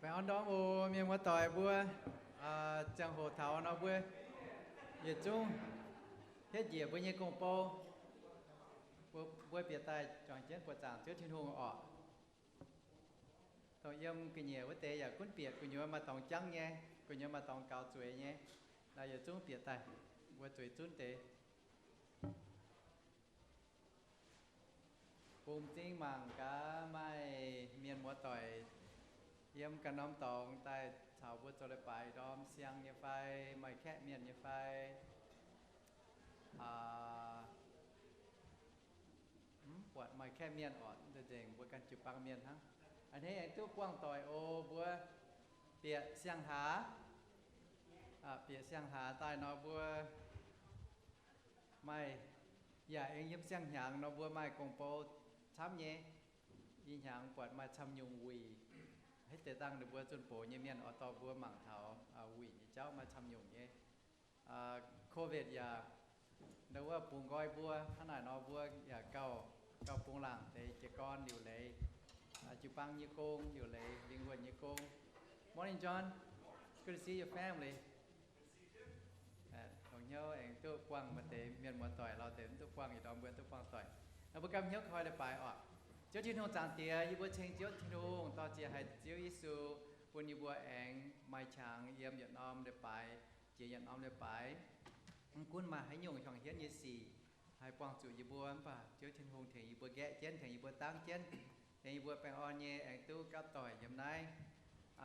Baengh orn ndorm oc, mienh muoz-doic mbuo. Ziangh hoc taux nor mbuo yietc zungv hietv njiec mbuo nyei gong-bou, mbuo bieqc daaih juangc jienv buoqc zaangc Ziouv Tin-Hungh orqc. Dongh yiem ga'nyiec wuov deix yaac gunv bieqc, gu'nyuoz maaih dorngx jangv nyei, gu'nyuoz maaih dorngx gaux zueiz nyei. Naaiv yietc zungv bieqc daaih, mbuo zueiz zunv deix. Bungx m'zing mangc gaax maaih mienh muoz-doic yiem ganh norm dorngx daaih caux mbuo zoux leiz-baaix ndorm siang nyei fai, maaih kaeqv mienh nyei fai. Mv buatc maaih kaeqv mienh orqc, nzengc mbuo ganh jiu-baang mienh hnangv. A'hneiv aengx duqv buangh doic oc, mbuo bieqc siang-hlaax, bieqc siang-hlaax daaih nor mbuo maaih, yaac aengx yiem siang-hnyangx nor mbuo maaih gong-bou camv nyei. Ih hnyangx buatc maaih camv nyungc wuic, hitv deix dangh ninh mbuo zunh box nyei mienh oix dorh mbuo mangc taux wuic nyei jauv maaih camv nyungc nyei. Covid yaac ndau wuov bungx nqoi mbuo, hnangv naaic nor mbuo yaac gauh, gauh bungx laangc deix jiez gorn liuc leiz, jiu-baang nyei gong liuc leiz, lingh wuonh nyei gong. Morning, John. It's good to see your family. Longc hnyouv aengx duqv buangh maaih deix mienh muoz-doic, lauh deix mv duqv buangh, ih ndorm mbuo duqv buangh doic. Nor mbuo gamh hnyouv koi leiz-baaix oc. Ziouv Tin-Hungh, Zaangc Diex, yie mbuo ceng Ziouv Tin-Hungh, dorh jiex haic Ziouv Yesu, bun yie mbuo aengx maaih qangx yiem yietc norm leiz-baaix, jiex yietc norm leiz-baaix. Mv gunv maaih haaix nyungc hiuang hienv nyei sic haih buangh zuqc yie mbuo, mv baac Ziouv Tin-Hungh tengx yie mbuo nqaeqv jienv, tengx yie mbuo dangv jienv, tengx yie mbuo baengh orn nyei aengx duqv gapv doic yiem naaiv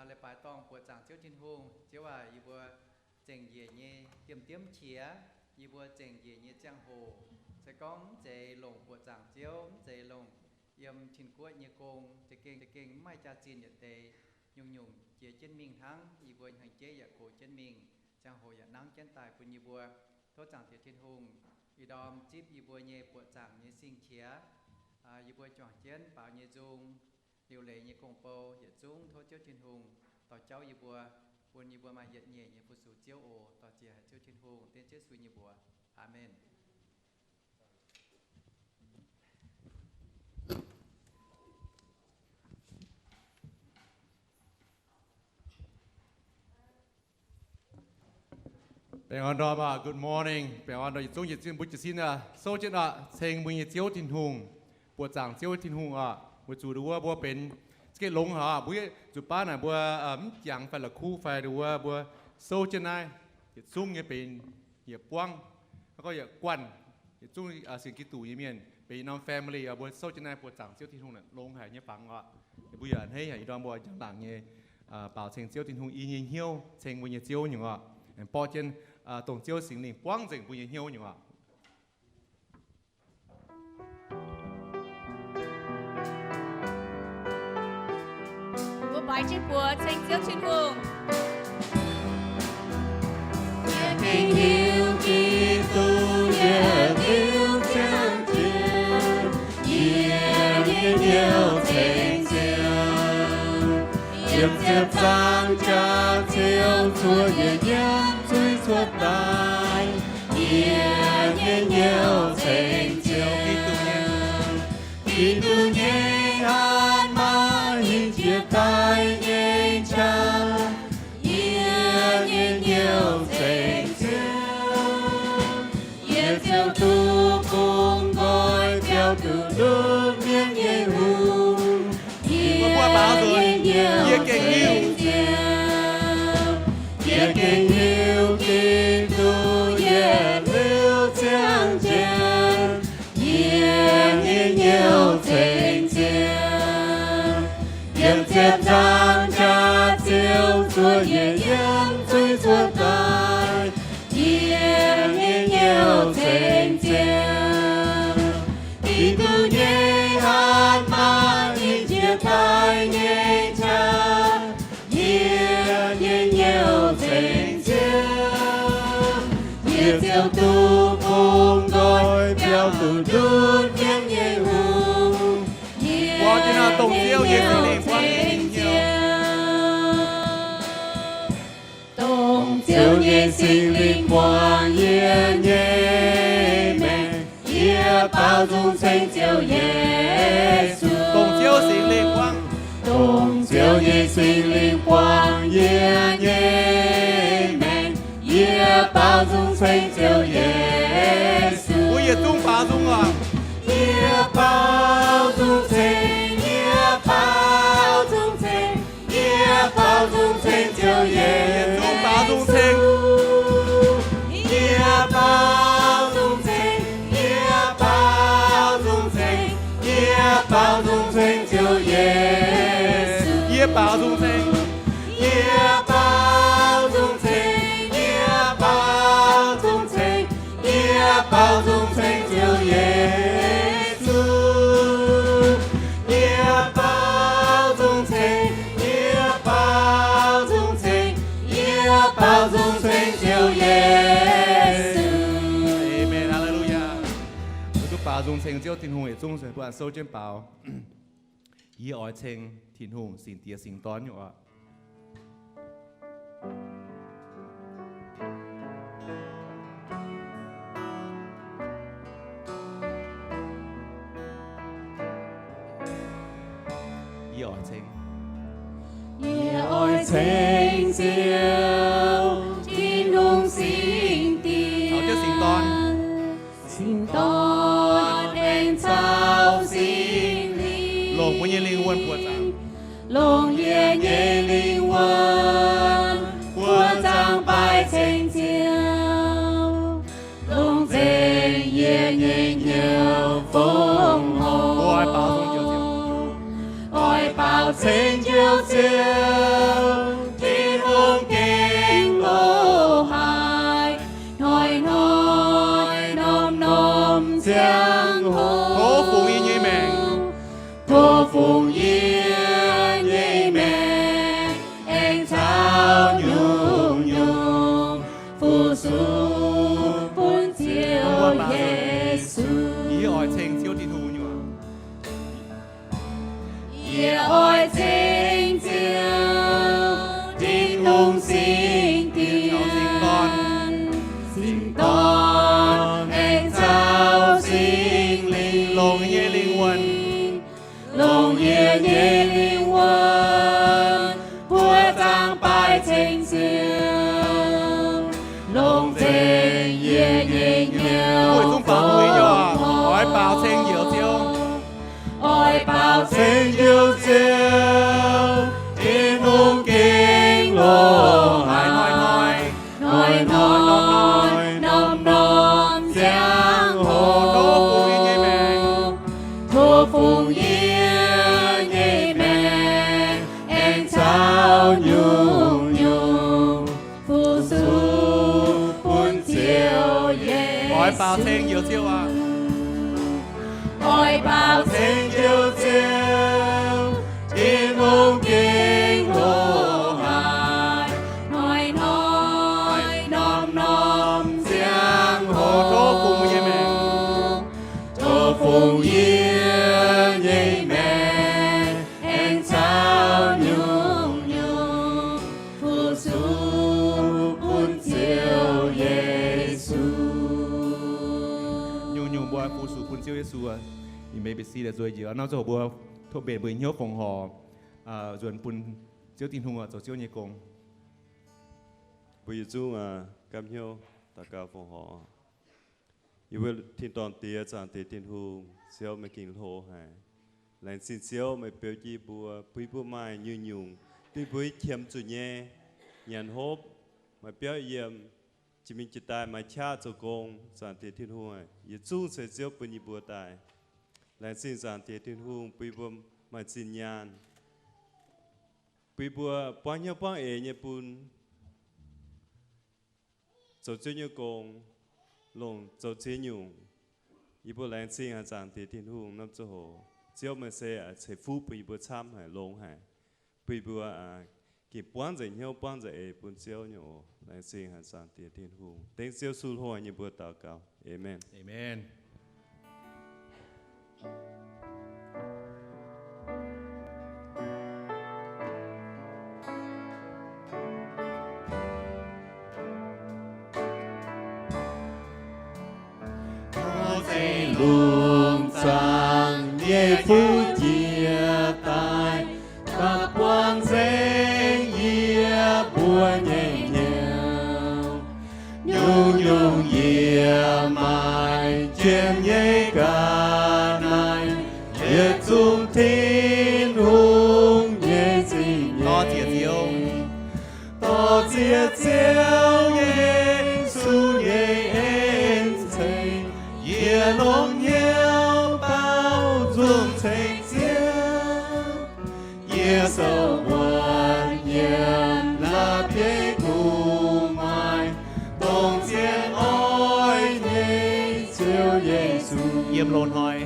leiz-baaix dorngh buoqc zaangc Ziouv Tin-Hungh. Ziouv aac, yie mbuo zengc njiec nyei diemv-diemv qiex, yie mbuo zengc njiec nyei ziangh hoc, se gorngv mv zeiz longc buoqc zaangc Ziouv, mv zeiz longc yiem tin-guoqv nyei gong, za'gengh, za'gengh mv maaih jaax-zinh yietc deix, nyungc-nyungc jiex jienv mingh hnangv. Yie mbuo hnyangx-jeiv yaac gox jienv mingh, ziangh hoc yaac nangv jienv daaih bun yie mbuo. Tov Zaangc Diex Tin-Hungh ih ndorm zipv yie mbuo nyei buoqc zaangc nyei sing-qiex. Yie mbuo juangc jienv baaux nyei nzung, liuc leiz nyei gong-bou yietc zungv tov Ziouv Tin-Hungh dorh jauv yie mbuo, bun yie mbuo maaih yietc nyeic nyei fu-sux Ziouv oc. Dorh jiex haic Ziouv Tin-Hungh, dengv Yesu nyei mbuox. Aamen. Baengh orn ndorm aac, good morning. Baengh orn ndorm yietc zungv yietc zungv mbuo jiez sin aac, souv jienv aac, ceng mbuo nyei Ziouv Tin-Hungh, buoqc zaangc Ziouv Tin-Hungh aac. Weic zuqc ndau wuov mbuo benx za'gengh longx haic aac, mbuo zuqc baav naaic mbuo mv jangx fai la'kuqv fai ndau wuov mbuo souv jienv naaiv yietc zungv nyei benx yietc buangv, gorngv yietc guanh, yietc zungv sienx Giduc nyei mienh benx norm family aac, mbuo souv jienv naaiv buoqc zaangc Ziouv Tin-Hungh naaic longx haic nyei fangx aac. Mbuo yaac hneiv haic ih ndorm mbuo njang-laangc nyei baaux ceng Ziouv Tin-Hungh i nyei hnyouv, ceng mbuo nyei Ziouv nyungc aac. Aengx borqv jienv dongh Ziouv Singx Lingh buangv nzengc mbuo nyei hnyouv nyungc aac. Mbuo baix jienv buoz ceng Ziouv Tin-Hungh. Yie gengh hiuv Giduc yietc liuz ziangh jienv, yie nyei hnyouv ceng Ziouv. Yiem ziepc zaangc jaax Ziouv cuotv yietc yiem zuiz cuotv daaih, yie nyei hnyouv ceng Ziouv. Giduc nyei hatc maah hinc jiex daaih nyei qaqv, yie nyei hnyouv ceng Ziouv. Yie Ziouv duqv bungx nqoi biaux duqv ndutv mienv nyei hungh. Yie nyei hnyouv ceng Ziouv. Yie gengh hiuv Giduc yietc liuz ziangh jienv, yie nyei hnyouv ceng Ziouv. Yiem ziepc zaangc jaax Ziouv cuotv yietc yiem zuiz cuotv daaih, yie nyei hnyouv ceng Ziouv. Giduc nyei hatc maah hinc jiex daaih nyei qaqv, yie nyei hnyouv ceng Ziouv. Yie Ziouv duqv bungx nqoi biaux duqv ndutv mienv nyei hungh. Yie nyei hnyouv ceng Ziouv. Dongh Ziouv nyei Singx Lingh buangh yie nyei maengc, yie baaux nzung ceng Ziouv Yesu. Dongh Ziouv Singx Lingh buangh, dongh Ziouv nyei Singx Lingh buangh yie nyei maengc, yie baaux nzung ceng Ziouv Yesu. Mbuo yietc zungv baaux nzung oc. Yie baaux nzung ceng, yie baaux nzung ceng, yie baaux nzung ceng Ziouv Yesu. Yietc zungv baaux nzung ceng. Yie baaux nzung ceng, yie baaux nzung ceng, yie baaux nzung ceng Ziouv Yesu. Yie baaux nzung ceng. Yie baaux nzung ceng, yie baaux nzung ceng, yie baaux nzung ceng Ziouv Yesu. Yie baaux nzung ceng, yie baaux nzung ceng, yie baaux nzung ceng Ziouv Yesu. Amen. Haleluya. Mbuo duqv baaux nzung ceng Ziouv Tin-Hungh yietc zungv se mbuo aengx souv jienv baaux. Yie oix ceng Tin-Hungh, Singx Diex, Singx Dorn nyei oc. Yie oix ceng. Yie oix ceng Ziouv Tin-Hungh, Singx Diex, Singx Dorn, Singx Dorn aengx caux Singx Lingh, longc mbuo nyei lingh wuonh buoqc zaangc, longc yie nyei lingh wuonh buoqc zaangc baaic ceng Ziouv, longc nzengc yie nyei hnyouv fongc hoc. Oix baaux ceng Njoux Ziouv, Tin-Hungh gengh loz haic, hnoi-hnoi norm-norm ziangh hoc. Tov fungx yie nyei maengc, tov fungx yie nyei maengc aengx caux nyungc-nyungc fu-sux bun Ziouv Yesu. Yie oix ceng Ziouv Tin-Hungh nyei waac. Yie oix ceng Ziouv Tin-Hungh, Singx Diex, Singx Dorn aengx caux Singx Lingh, longc yie nyei lingh wuonh, longc yie nyei lingh wuonh buoqc zaangc baaic ceng Ziouv, longc nzengc yie nyei hnyouv fongc hoc. Oix baaux ceng Njoux Ziouv, oix baaux ceng Njoux Ziouv, Tin-Hungh gengh loz haic, hnoi-hnoi norm-norm ziangh hoc. Tov fungx yie nyei maengc, tov fungx yie nyei maengc aengx caux nyungc-nyungc fu-sux bun Ziouv Yesu. Oix baaux ceng Njoux Ziouv aac. Oix baaux ceng Njoux Ziouv, Tin-Hungh gengh loz haic, hnoi-hnoi norm-norm ziangh hoc. Tov fungx yie nyei maengc, tov fungx yie nyei maengc aengx caux nyungc-nyungc fu-sux bun Ziouv Yesu. Nyungc-nyungc mbuo fu-sux bun Ziouv Yesu. Ih meih mbuo si daaih nzueic njiec, norm ziangh hoc mbuo tov mbenc mbuo nyei hnyouv fongc horc, nzuonx bun Ziouv Tin-Hungh, zoux Ziouv nyei gong. Mbuo yietc zungv gapv hnyouv daux gaux fongc horc. Yie mbuo tin-dorngh Diex, zaangc Diex Tin-Hungh, Ziouv meih gengh hlo haic. Laengz zingh Ziouv meih beu jienv yie mbuo, bun yie mbuo maaih nyungc-nyungc duqv yie mbuo qiemx zuqc nyei, nyanc hopv, maaih biauv yiem, jiex mingh jiex daaih maaih qaqv zoux gong. Zaangc Diex Tin-Hungh, yietc zungv se Ziouv bun yie mbuo daaih. Laengz zingh zaangc Diex Tin-Hungh bun yie mbuo maaih zinh nyaanh, bun yie mbuo buangv hnyouv buangv eix nyei bun zoux Ziouv nyei gong, longc zoux ziex nyungc. Yie mbuo laengz zingh haic zaangc Diex Tin-Hungh. Norm ziangh hoc Ziouv meih se ceix fuqv bun yie mbuo camv haic, longx haic, bun yie mbuo gengh buangv nzengc hnyouv buangv nzengc eix bun Ziouv nyei oc. Laengz zingh haic zaangc Diex Tin-Hungh. Dengv Ziouv Yesu hlo nyei mbuox daux gaux. Aamen. Aamen. Tov nzengc lungh zaangc nyei fuqv jiex daaih, daaih buangv nzengc Dorh ziex Ziouv, dorh ziex Ziouv Yesu nyei en ceix, yie longx hnyouv baaux nzung ceng Ziouv. Yie sou wuonv yiem la'bieiv gu'nguaaic, dongh zien oix nyei Ziouv Yesu. Yiem loz-hnoi,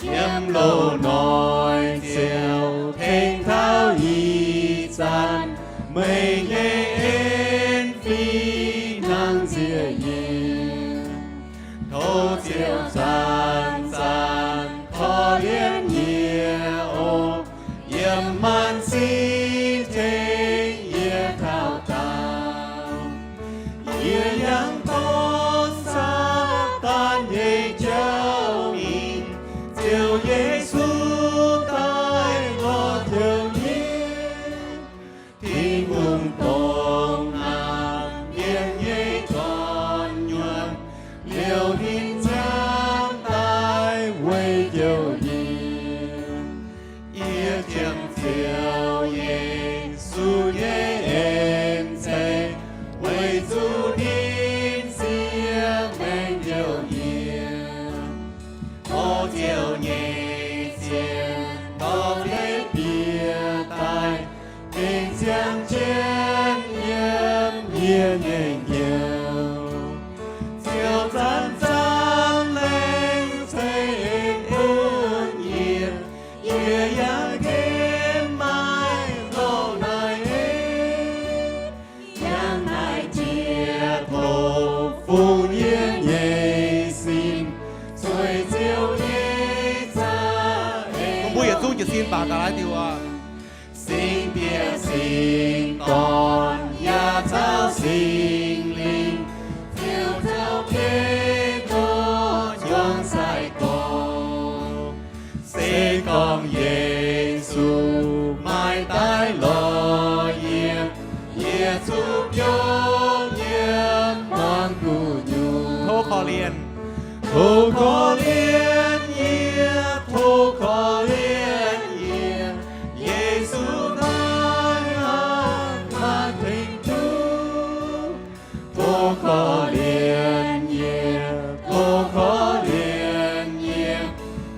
yiem loz-hnoi ziouc tengx taux ih zanc, meih nyei en fih hnangv nziex yie. Tov Ziouv zanc-zanc korv-lienh yie oc, yiem maanc sin tengx yie taux daauh. Yie yangh tov Saadaan nyei jauv mingh, Ziouv Yesu daaih lorz joux yie. Tin-Hungh dongh naamh mienh nyei gu'nyuoz liouh ninh nziaamv daaih weic joux yie. Yie jiem Ziouv Yesu nyei en ceix, weic zuqc ninh siev maengh joux yie. O Ziouv nyei zien, dorh leiz bieqc daaih, gengh ziangh jienv yiem yie nyei hnyouv. Ziouv zanc-zanc lengc ceix en bun yie, yie yaac nqemh maaih lorqc naaiv en. Yangh naaiv jiex tov fungx yie nyei sin, zueiz Ziouv nyei za'eix. Mbuo yietc zungv jiez sin baac gaax laaix diuh aqv. Singx Diex, Singx Dorn, yaac caux Singx Lingh, Ziouv caux Giduc juangc sai gorx. Se gorngv Yesu maaih daaih lorz yie, yie zuqc biomv yiem hmuangx gu'nyuoz. Tov korv-lienh, tov korv-lienh yie, tov korv-lienh yie, Yesu naaiv hnangv maaih tengx duqv. Tov korv-lienh yie, tov korv-lienh yie,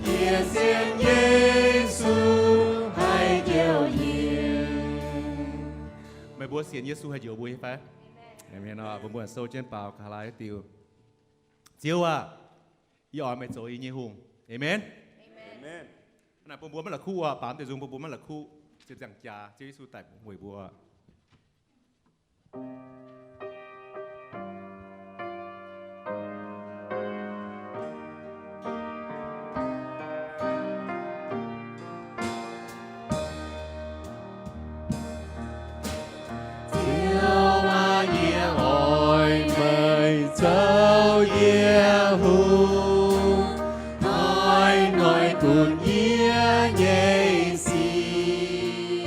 yie sienx Yesu haih njoux yie. Meih mbuo sienx Yesu haih njoux mbuo nyei fai? Amen. Mbuo mbuo sou jienv baaux gaax laaix diuh. Ziouv aah! Yie oix meih zoux yie nyei hungh. Amen. Naaic bun mbuo maiv la'kuqv oc, baamz deix nzung bun mbuo maiv la'kuqv. Ziepc nzaangc jaax Ziouv Yesu daic weic mbuo. Ziouv aah! Yie oix meih zoux yie hungh, hnoi-hnoi gunv yie nyei sic.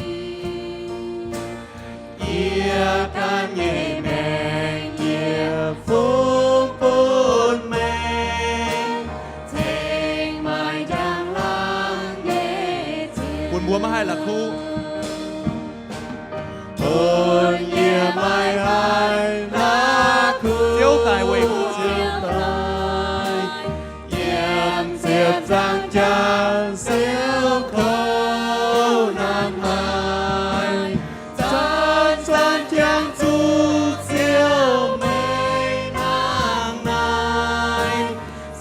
Yie ganh nyei maengc yie fungx bun meih, cingx maaih njang-laangc nyei ziex. Bun mbuo maiv haih la'kuqv. Bun yie maiv haih la'kuqv. Ziouv daic weic mbuo. Ziouv daic yiem ziepc nzaangc jaax siouc kouv naanc haaix, zanc-zanc jangx zuqc Ziouv meih hnangv naaiv,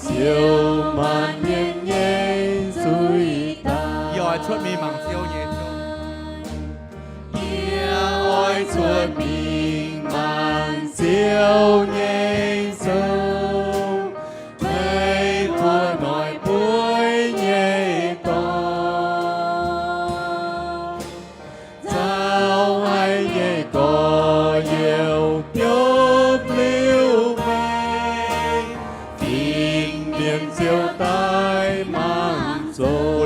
Ziouv maanc mienh nyei zuiz daaih. Yie oix cuotv mingh mangc Ziouv nyei Ziouv. Yie oix cuotv mingh mangc Ziouv nyei Ziouv, meih buoz noic bueiv nyei dorngx. Nzauh haic nyei gorx-youz biopv liuz meih, fingx mienh ziouc daaih mangc zoqc.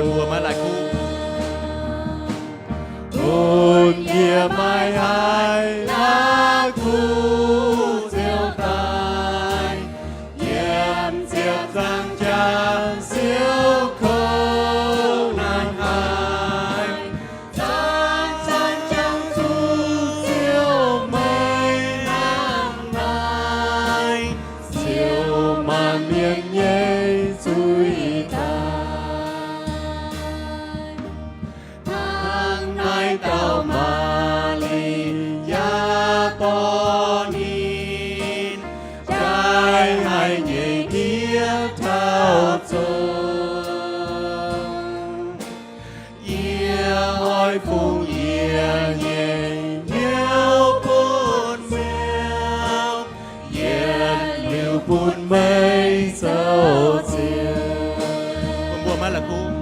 Bun yie maiv haih la'kuqv Ziouv daaih, yiem ziepc nzaangc jaax siouc kouv naanc haaix, zanc-zanc jangx bun meih zoux ziec. Bun mbuo maiv la'kuqv.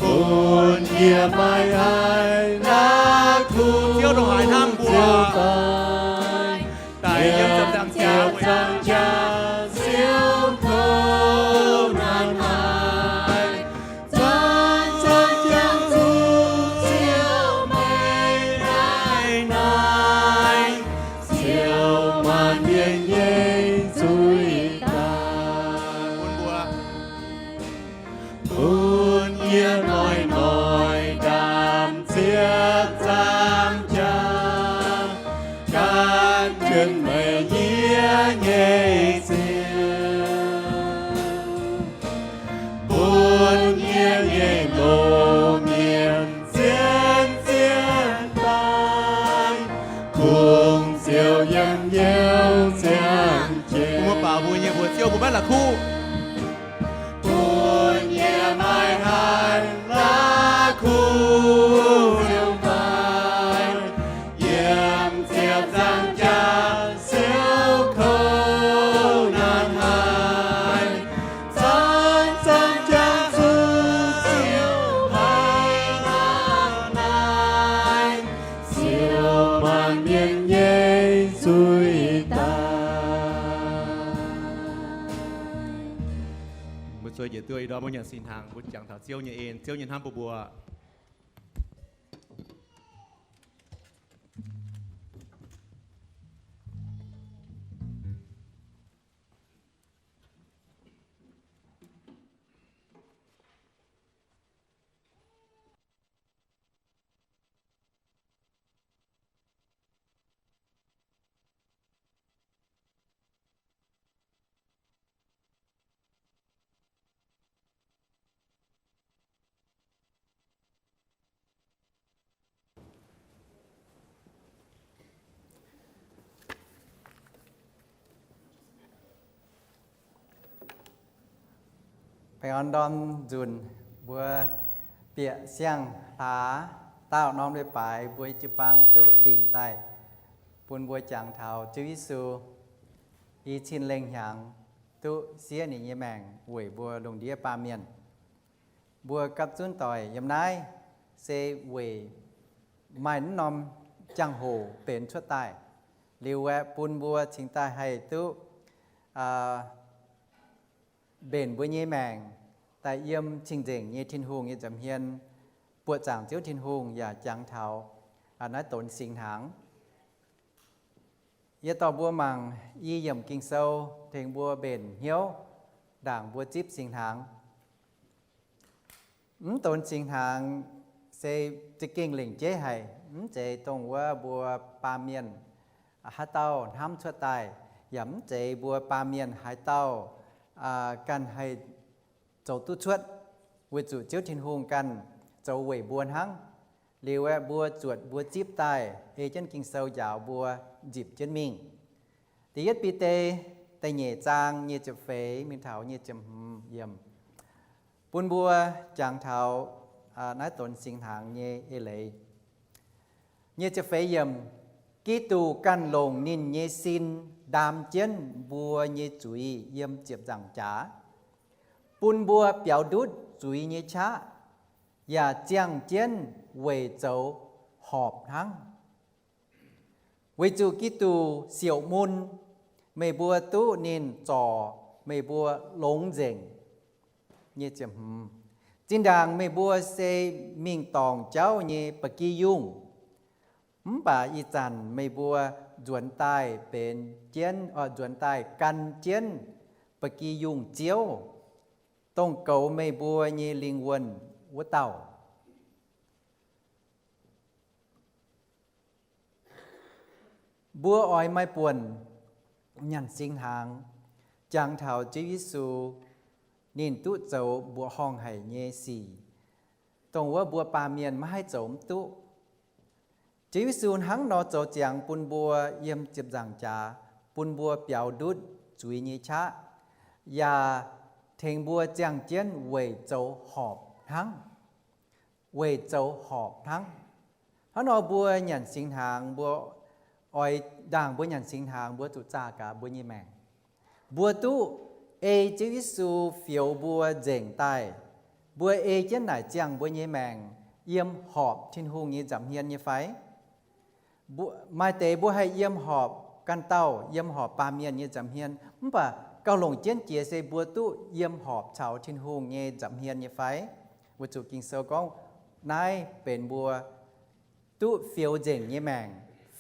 Bun yie maiv haih la'kuqv. Ziouv dongh haaix hnamv mbuo. Daic yiem ziepc nzaangc jaax, ziepc nzaangc jaax siouc kouv naanc haaix. Zanc zanc jangx zuqc Ziouv meih naaiv naaic, Ziouv maanc mienh nyei zuiz daaih. Bun yie noic noic ndaamv-ziepc zaang jaax, gan jienv meih yie nyei ziangh. Bun yie nyei longx mienh zien zien daaih, kungx ziouc yiem Ziouv ziangh jienv. Mbuo baaux mbuo nyei mbuox Ziouv, mbuo maiv la'kuqv. Bun yie maiv haih la'kuqv Ziouv fai, yiem ziepc nzaangc jaax siouc kouv naanc haaix. Zanc zanc jangx zuqc Ziouv meih naaiv naaic, Ziouv maanc mienh nyei zuiz daaih. Mbuo zueiz njiec duqv ih ndorm mbuo nyanc singx hnaangx, mbuo jangx taux Ziouv nyei en, Ziouv nyei hnamv bun mbuo. Baengh orn ndorm nzunc mbuo bieqc siang-hlaax daauh norm leiz-baaix mbuo jiu-baang duqv dingc daaih bun mbuo jangx taux Ziouv Yesu i cin lengh hnyangx duqv siev ninh nyei maengc weic mbuo lungh ndiev baamh mienh. Mbuo gapv zunv doic yiem naaiv se weic maaih naaiv norm jangx-hoc benx cuotv daaih, liuz aeqv, bun mbuo cingx daaih haih duqv mbenc mbuo nyei maengc daaih yiem cing-nzengc nyei Tin-Hungh nyei nza'hmien, buoqc zaangc Ziouv Tin-Hungh yaac jangx taux naaiv donx singx hnaangx. Yie dorh mbuo mangc i yiemc Ging-Sou tengx mbuo mbenc hnyouv ndaangc mbuo zipv singx hnaangx. Mv donx singx hnaangx se za'gengh lengc jeiv haic, mv zeiz dongh wuov mbuo baamh mienh haaix dauh hnamv cuotv daaih, yaac mv zeiz mbuo baamh mienh haaix dauh ganh haih zoux duqv cuotv, weic zuqc Ziouv Tin-Hungh ganh zoux weic mbuo hnangv. Liuz aeqv, mbuo zuotc mbuo zipv daaih ei jienv Ging-Sou njaaux mbuo nzipc jienv mingh. Da'yietv Bide da'nyeic zaang nyic ziepc feix mingh taux nyic ziepc hmz yiemc bun mbuo jangx taux naaiv donx singx hnaangx nyei eix leiz. Nyic ziepc feix yiemc, Giduc ganh longc ninh nyei sin ndaam jienv mbuo nyei zuiz yiem ziepc nzaangc jaax, bun mbuo biaux ndutv zuiz nyei qaqv, yaac ziangh jienv weic zoux horpc hnangv. Weic zuqc Giduc siouc mun, meih mbuo duqv ninh zorc meih mbuo longx nzengc. Zinh ndaangc meih mbuo se mingh dorngc jauv nyei ba'gi yungh, mv baac ih zanc meih mbuo nzuonx daaih benx jienv, nzuonx daaih gan jienv ba'gi yungh Ziouv, dongh goux meih mbuo nyei lingh wuonh wuov dauh. Mbuo oix maaih buonc nyanc singx hnaangx, jangx taux Ziouv Yesu ninh duqv zoux mbuoqc horngh haic nyei sic, dongh wuov mbuo baamh mienh maiv haih zoux mv duqv. Ziouv Yesu hnangv nor zoux ziangx bun mbuo yiem ziepc nzaangc jaax, bun mbuo biaux ndutv zuiz nyei qaqv, yaac tengx mbuo ziangh jienv weic zoux horpc hnangv. Weic zoux horpc hnangv. Hnangv nor mbuo nyanc singx hnaangx, mbuo oix ndaangc mbuo nyanc singx hnaangx, mbuo zuqc zaah gaax mbuo nyei maengc. Mbuo duqv ei Ziouv Yesu fioux mbuo nzengc daaih, mbuo ei jienv naaic ziangh mbuo nyei maengc yiem horpc Tin-Hungh nyei nza'hmien nyei fai? Maaih deix mbuo haih yiem horpc ganh dauh, yiem horpc baamh mienh nyei nza'hmien, mv baac gauh longc jienv jiex se mbuo duqv yiem horpc caux Tin-Hungh nyei nza'hmien nyei fai? Weic zuqc Ging-Sou gorngv naaiv benx mbuo duqv fioux nzengc nyei maengc,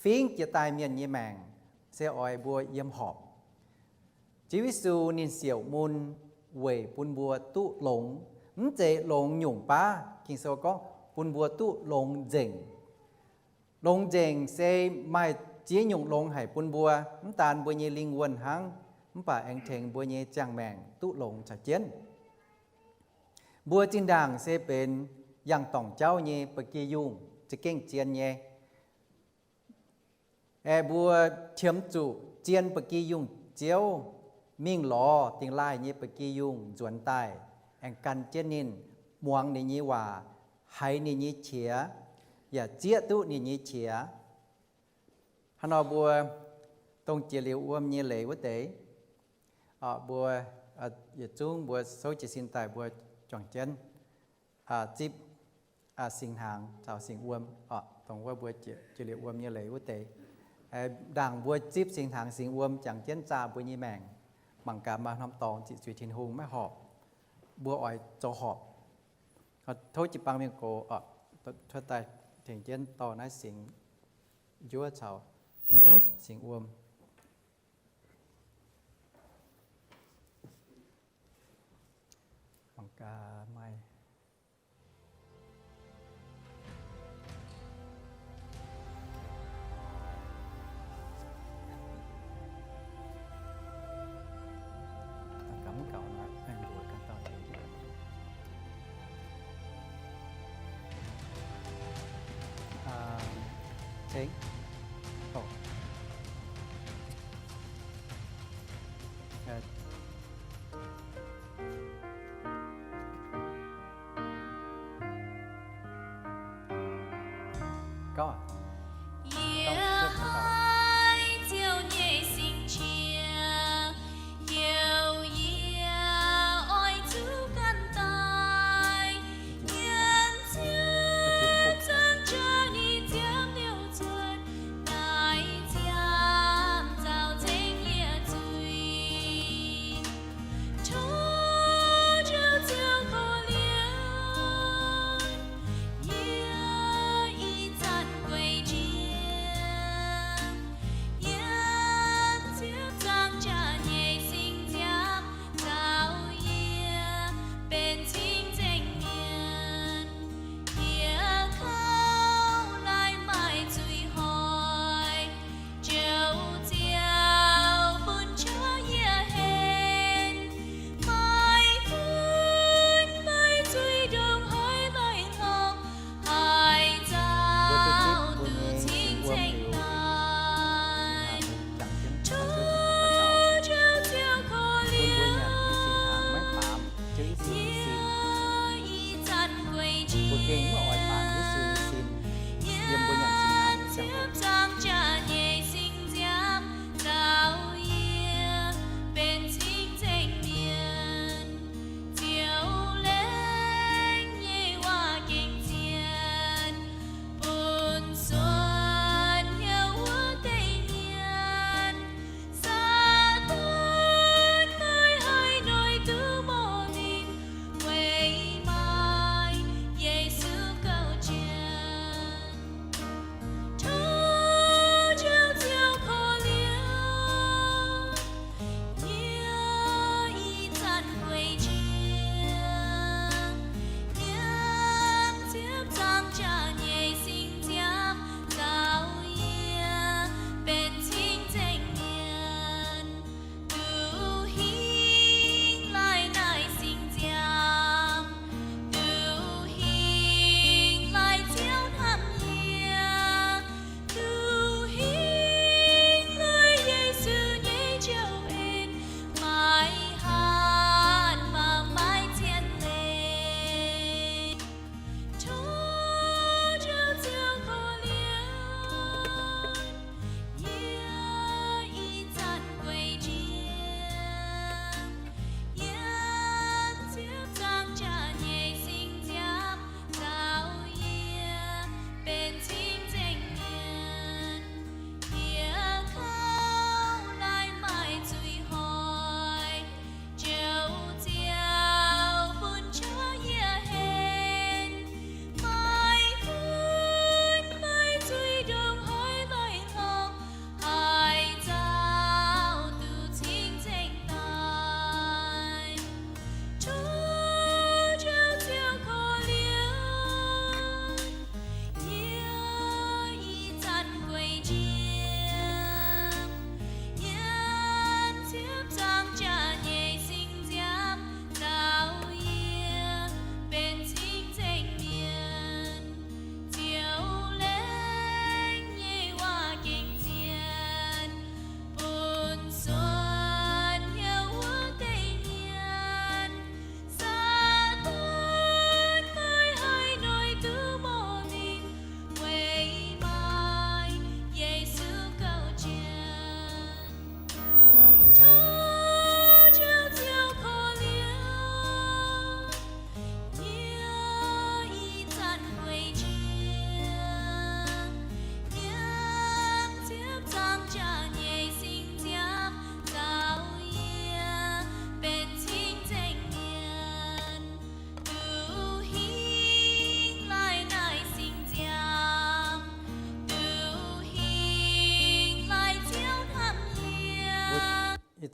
fingx jiex daaih mienh nyei maengc, se oix mbuo yiem horpc. Ziouv Yesu ninh siouc mun weic bun mbuo duqv longx, mv zeiz longx nyungc baav. Ging-Sou gorngv bun mbuo duqv longx nzengc. Longx nzengc se maaih ziex nyungc longx haic bun mbuo, mv daan mbuo nyei lingh wuonh hnangv, mv baac aengx tengx mbuo nyei ziangh maengc duqv longx caux jienv. Mbuo zinh ndaangc se benx yangh dorngc jauv nyei ba'gi yungh, za'gengh zien nyei. Aeqv, mbuo qiemx zuqc zien ba'gi yungh Ziouv mingh lorz dingh laaih nyei ba'gi yungh nzuonx daaih, aengx gan jienv ninh, muangx ninh nyei waac, haiz ninh nyei qiex, yaac zieqv duqv ninh nyei qiex. Hnangv nor mbuo dongh jiex liuz wuom nyei leiz wuov deix, mbuo yietc zungv mbuo souv jiez sin daaih mbuo juangc jienv zipv singx hnaangx caux singx wuom, dongh wuov mbuo jiex liuz wuom nyei leiz wuov deix. Ndaangc mbuo zipv singx hnaangx singx wuom jangx jienv zaah mbuo nyei maengc, mangc gaax maaih norm dorngx ziqc zuiz Tin-Hungh maiv horpc, mbuo oix zoux horpc. Tov jiu-baang mienh gox cuotv daaih tengx jienv dorh naaiv singx njuov caux singx wuom. Mangc gaax maaih Yie haiz Ziouv nyei singx qiex, youh yie oix zuqc ganh daaih nyiemc Ziouv, zunh jauv ninh ziangh liouh cuotv naaiv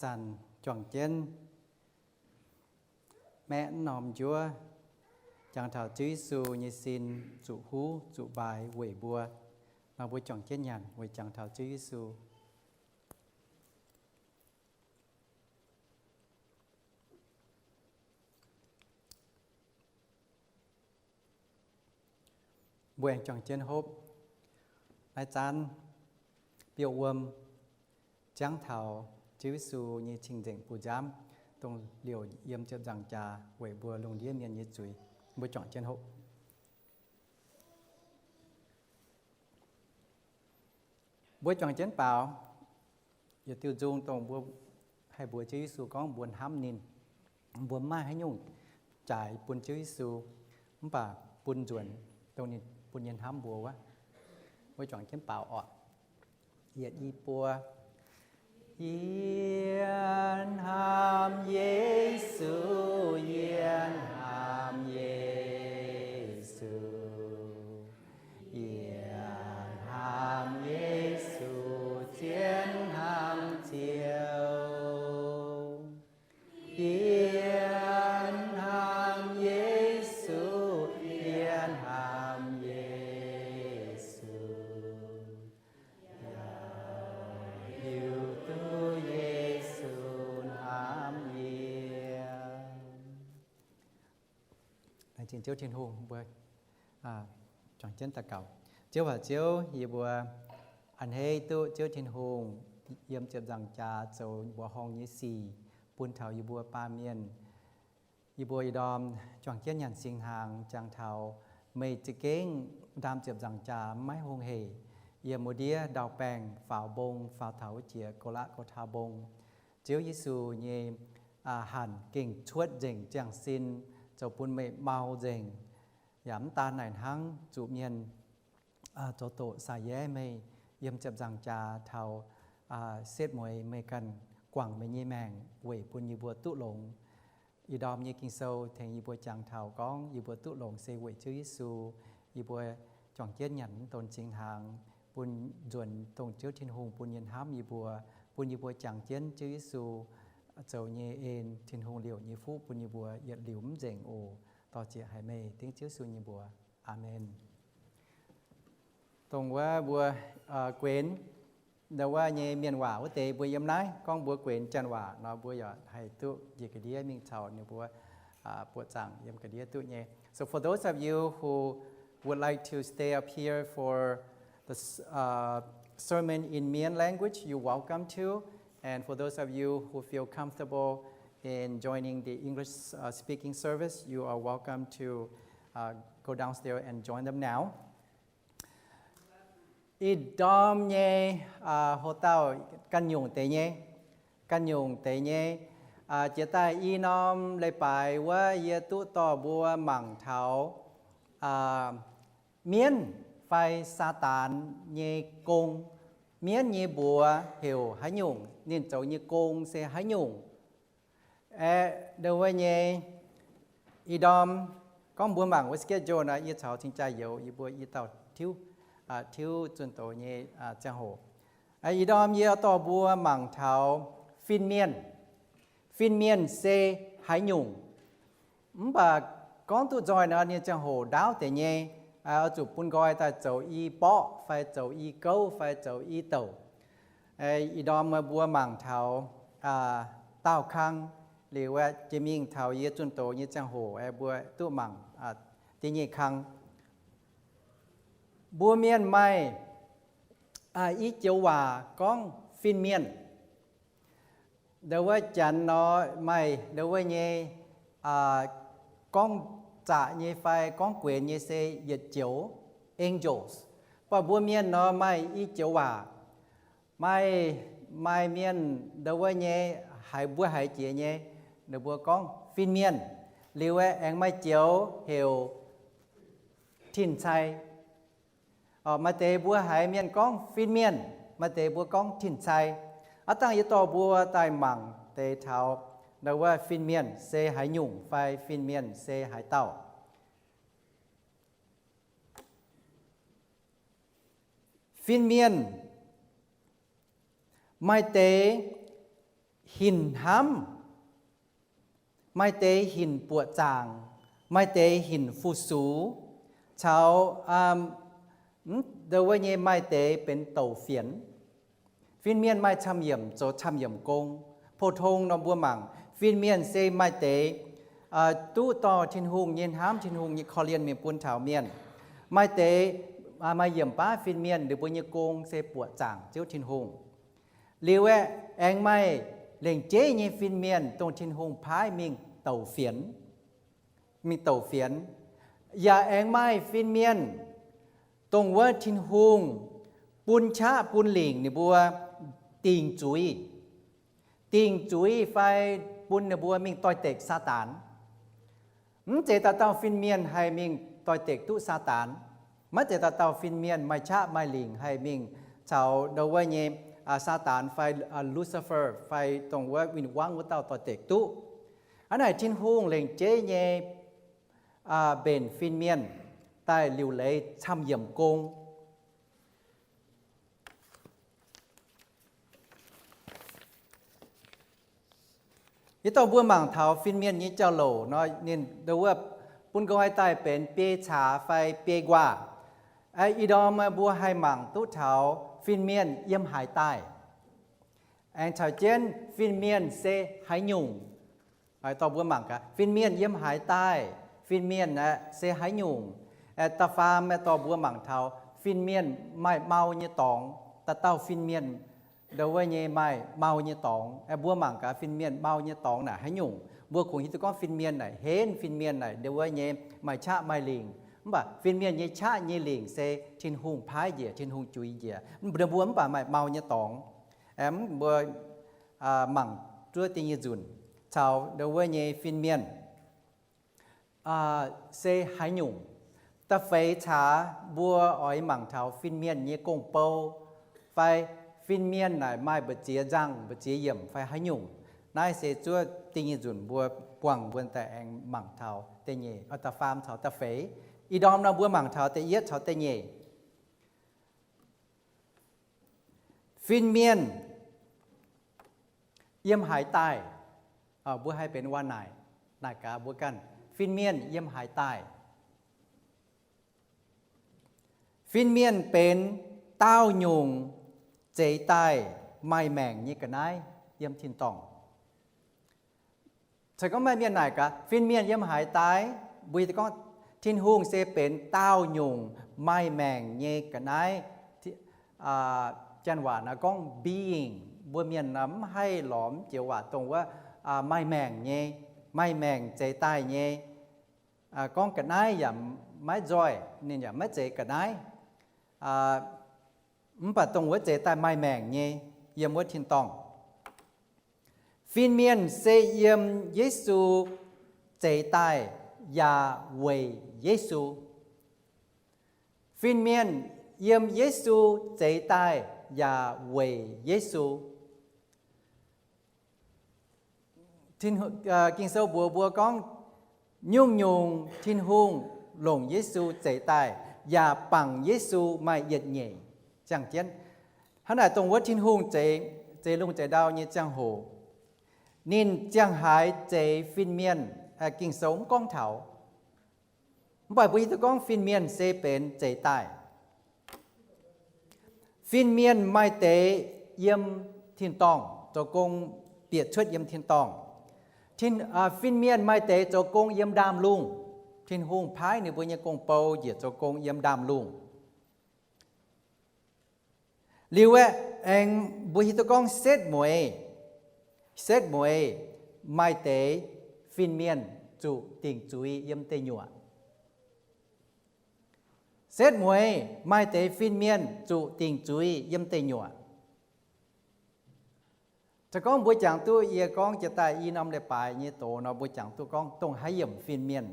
Zanc juangc jienv maeqv norm njuov, jangx taux Ziouv Yesu nyei sin zuqc huv zuqc mbaaix weic mbuo. Nor mbuo juangc jienv nyanc weic jangx taux Ziouv Yesu. Mbuo aengx juangc jienv hopv. Naaiv zaanv biouv wuom ziangv taux Ziouv Yesu nyei cing-nzengc bun nziaamv, dongh liouc yiem ziepc nzaangc jaax weic mbuo lungh ndiev mienh nyei zuiz. Mbuo juangc jienv hopv. Mbuo juangc jienv baaux yietc diuh nzung dongh mbuo haih mbuox Ziouv Yesu gorngv mbuo hnamv ninh. Mbuo maiv maaih haaix nyungc jaaix bun Ziouv Yesu, mv baac bun nzuonx dongh ninh bun nyei hnamv mbuo wuov. Mbuo juangc jienv baaux orqc. Yietc, i, buo. Yie hnamv Yesu, yie hnamv Yesu. Yie hnamv Yesu, zien hnamv Ziouv. Yie hnamv Yesu, yie hnamv Yesu. Yie hiuv duqv Yesu hnamv yie. Laengz zingh Ziouv Tin-Hungh, mbuo juangc jienv daux gaux. Ziouv aac, Ziouv, yie mbuo a'hneiv duqv Ziouv Tin-Hungh yiem ziepc nzaangc jaax zoux mbuoqc horngh nyei sic bun taux yie mbuo baamh mienh. Yie mbuo ih ndorm juangc jienv nyanc singx hnaangx jangx taux meih za'gengh ndaam ziepc nzaangc jaax maiv hungh hec yiem wuov ndiev ndau-baengh faaux mbong, faaux taux wuov jiex Go^laa^go^taa Mbong. Ziouv Yesu nyei hanc gengh cuotv nzengc ziangh sin zoux bun meih mau nzengc. Yaac mv daan naaic hnangv, zuqc mienh zoux doqc saax yaev meih yiem ziepc nzaangc jaax taux setv mueiz meih ganh guangc meih nyei maengc weic bun yie mbuo duqv longx. Ih ndorm nyei Ging-Sou tengx yie mbuo jangx taux gorngv yie mbuo duqv longx se weic Ziouv Yesu. Yie mbuo juangc jienv nyanc mv donx singx hnaangx bun nzuonx dongh Ziouv Tin-Hungh bun nyei hnamv yie mbuo, bun yie mbuo jangx jienv Ziouv Yesu zoux nyei en, Tin-Hungh liouc nyei fuqv bun yie mbuo yietc liuz mv nzengc oc. Dor-ziec haiz meih dengv Ziouv Yesu nyei mbuox. Aamen. Dongh wuov mbuo guenx ndau wuov nyei mienh waac wuov deix mbuo yiem naaiv, gorngv mbuo guenx janx waac nor mbuo yaac haih duqv njiec ga'ndiev mingh caux ninh mbuo buoqc zaangc yiem ga'ndiev duqv nyei. So for those of you who would like to stay up here for the s- uh, sermon in Mien language, you're welcome to. And for those of you who feel comfortable in joining the English uh, speaking service, you are welcome to uh, go downstairs and join them now. Ih ndorm nyei houc dauh ganh nyungc deix nyei, ganh nyungc deix nyei. Jiex daaih i norm leiz-baaix wuov yie duqv dorh mbuo mangc taux mienv fai Saadaan nyei gong. Mienv nyei mbuox heuc haaix nyungc, ninh zoux nyei gong se haaix nyungc. Aeqv, ndau wuov nyei, ih ndorm gorngv mbuo mangc wuov schedule nor, yie caux cing-jaa youz yie mbuo i dauh tiuv, tiuv zunh doz nyei ziangh hoc. Ih ndorm yie dorh mbuo mangc taux fin-mienh. Fin-mienh se haaix nyungc? Mv baac gorngv duqv nzoih nor, ninh ziangh hoc ndaauv deix nyei, oix zuqc bun nqoi daaih zoux i borqv fai zoux i gouv fai zoux i douc. Ih ndorm mbuo mangc taux daauh kang liuz, jiex mingh taux yie zunh doz nyei ziangh hoc mbuo duqv mangc da'nyeic kang. Mbuo mienh maaih i joux waac gorngv fin-mienh. Ndau wuov janx nor maaih ndau wuov nyei gorngv zaqc nyei fai gorngv guenx nyei se yietc joux, angels. Mv baac mbuo mienh nor maaih i joux waac. Maaih, maaih mienh ndau wuov nyei haiz mbuo haiz jiex nyei, ninh mbuo gorngv fin-mienh. Liuz aengx maaih joux heuc tin-cai. Maaih deix mbuo haiz mienh gorngv fin-mienh, maaih deix mbuo gorngv tin-cai. Aav dangh yie dorh mbuo daaih mangc deix taux ndau wuov fin-mienh se haaix nyungc fai fin-mienh se haaix dauh. Fin-mienh maaih deix hinc hnamv, maaih deix hinc buoqc zaangc, maaih deix hinc fu-sux, caux ndau wuov nyei maaih deix benx douc fienx. Fin-mienh maaih camv-yiemc zoux camv-yiemc gong. Pou-tong nor mbuo mangc, fin-mienh se maaih deix duqv dorh Tin-Hungh nyei hnamv, Tin-Hungh nyei korv-lienh mingh bun taux mienh. Maaih deix maaih yiemc baav fin-mienh ninh mbuo nyei gong se buoqc zaangc Ziouv Tin-Hungh. Liuz aeqv, aengx maaih lengc jeiv nyei fin-mienh dongh Tin-Hungh paaiv mingh douc fienx, mingh douc fienx. Yaac aengx maaih fin-mienh dongh wuov Tin-Hungh bun qaqv bun lingc ninh mbuo dingc zuiz, dingc zuiz fai bun ninh mbuo mingh doix-dekc Saadaan. Mv zeiz dauh dauh fin-mienh haih mingh doix-dekc duqv Saadaan. Maiv zeiz dauh dauh fin-mienh maaih qaqv maaih lingc haih mingh caux ndau wuov nyei Saadaan fai Lucifer fai dongh wuov win-wangv wuov dauh doix-dekc duqv. Hnangv naaic Tin-Hungh lengc jeiv nyei mbenc fin-mienh daaih liuc leiz camv-yiemc gong. Yie dorh mbuo mangc taux fin-mienh nyei jauv-louc nor, ninh ndau wuov bun nqoi daaih benx biei caax fai biei nquaah. Ih ndorm mbuo haih mangc duqv taux fin-mienh yiem haaix daaih, aengx caux jienv fin-mienh se haaix nyungc. Dorh mbuo mangc gaax fin-mienh yiem haaix daaih, fin-mienh aeqv se haaix nyungc. Da'faam aeqv, dorh mbuo mangc taux fin-mienh maaih mau nyei dorngx. Dauh dauh fin-mienh ndau wuov nyei maaih mau nyei dorngx. Mbuo mangc gaax fin-mienh mau nyei dorngx naaic haaix nyungc. Mbuo kungx hiuv duqv gorngv fin-mienh naaic henv, fin-mienh naaic ndau wuov nyei maaih qaqv maaih lingc. Mv baac fin-mienh nyei qaqv nyei lingc se Tin-Hungh paaiv njiec, Tin-Hungh juix njiec. Ninh mbuo mv baac maaih mau nyei dorngx. Mbuo mangc zuov ding nyei nzunc caux ndau wuov nyei fin-mienh se haaix nyungc. Da'feix caax mbuo oix mangc taux fin-mienh nyei gong-bou fai fin-mienh naaic maaih mbu'ziex nzangh mbu'ziex yiemc fai haaix nyungc. Naaiv se zuov ding nyei nzunc mbuo buangh mbuo daaih aengx mangc taux da'nyeic, da'faam caux da'feix. Ih ndorm nor mbuo mangc taux da'yietv caux da'nyeic. Fin-mienh yiem haaix daaih? Mbuo haih benx waac naaic, naaic gaax mbuo ganh, fin-mienh yiem haaix daaih? Fin-mienh benx daauh nyungc zeix daaih maaih maengc nyei ga'naaiv yiem tin-dorngh. Se gorngv maaih mienh naaic gaax, fin-mienh yiem haaix daaih? Mbuo gorngv Tin-Hungh se benx daauh nyungc maaih maengc nyei ga'naaiv. Janx waac naaiv gorngv being. Mbuo mienh mv haih lorz joux waac dongh wuov maaih maengc nyei, maaih maengc zeix daaih nyei. Gorngv ga'naaiv yaac maiv nzoih, ninh yaac maiv zeiz ga'naaiv. Mv baac dongh wuov zeix daaih maaih maengc nyei yiem wuov tin-dorngh. Fin-mienh se yiem Yesu zeix daaih yaac weic Yesu. Fin-mienh yiem Yesu zeix daaih yaac weic Yesu. Ging-Sou mbuox mbuo gorngv, nyungc-nyungc Tin-Hungh longc Yesu zeix daaih yaac bangc Yesu maaih yietc nyeic ziangh jienv. Hnangv naaic dongh wuov Tin-Hungh zeix, zeix lungh zeix ndau nyei ziangh hoc, ninh ziangh haaix zeix fin-mienh, Ging-Sou mv gorngv taux. Mv baac mbuo hiuv duqv gorngv fin-mienh se benx zeix daaih. Fin-mienh maaih deix yiem tin-dorngh zoux gong, bieqc cuotv yiem tin-dorngh. Fin-mienh maaih deix zoux gong yiem ndaamv-lungh. Tin-Hungh paaiv ninh mbuo nyei gong-bou njiec zoux gong yiem ndaamv-lungh. Liuz aeqv, aengx mbuo hiuv duqv gorngv setv mueiz, setv mueiz maaih deix fin-mienh zuqc dingc zuiz yiem deic nyuoqc. Setv mueiz maaih deix fin-mienh zuqc dingc zuiz yiem deic nyuoqc. Se gorngv mbuo jangx duqv, yie gorngv jiex daaih i norm leiz-baaix nyei doz nor, mbuo jangx duqv gorngv dongh haaix yiemc fin-mienh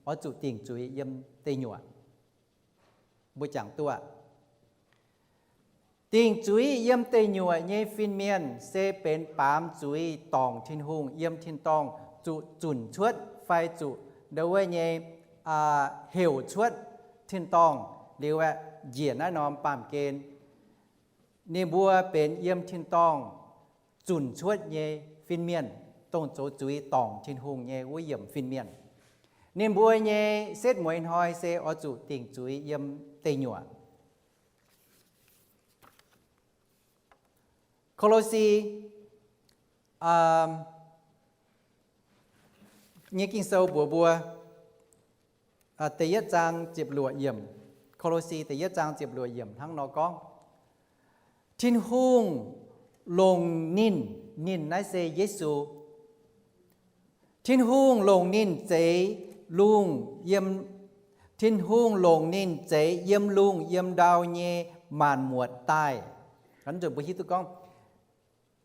oix zuqc dingc zuiz yiem deic nyuoqc. Mbuo jangx duqv, dingc zuiz yiem deic nyuoqc nyei fin-mienh se benx baamz zuiz dorngc Tin-Hungh yiem tin-dorngh zuqc zunc cuotv fai zuqc ndau wuov nyei heuc cuotv tin-dorngh liuz aeqv, njiec naaiv norm baamh gen. Ninh mbuo benx yiem tin-dorngh zunc cuotv nyei fin-mienh, dongh zoux zuiz dorngc Tin-Hungh nyei wuov yiemc fin-mienh. Ninh mbuo nyei setv mueiz hnoi se oix zuqc dingc zuiz yiem deic nyuoqc. Ko^lo^si nyei Ging-Sou mbuox mbuo, da'yietv zaang ziepc luoqc yiemc, Ko^lo^si da'yietv zaang ziepc luoqc yiemc hnangv nor gorngv, Tin-Hungh longc ninh, ninh naaiv se Yesu. Tin-Hungh longc ninh zeix lungh yiem, Tin-Hungh longc ninh zeix yiem lungh yiem ndau nyei maanc muotc daaih. Hnangv nzunc mbuo hiuv duqv gorngv,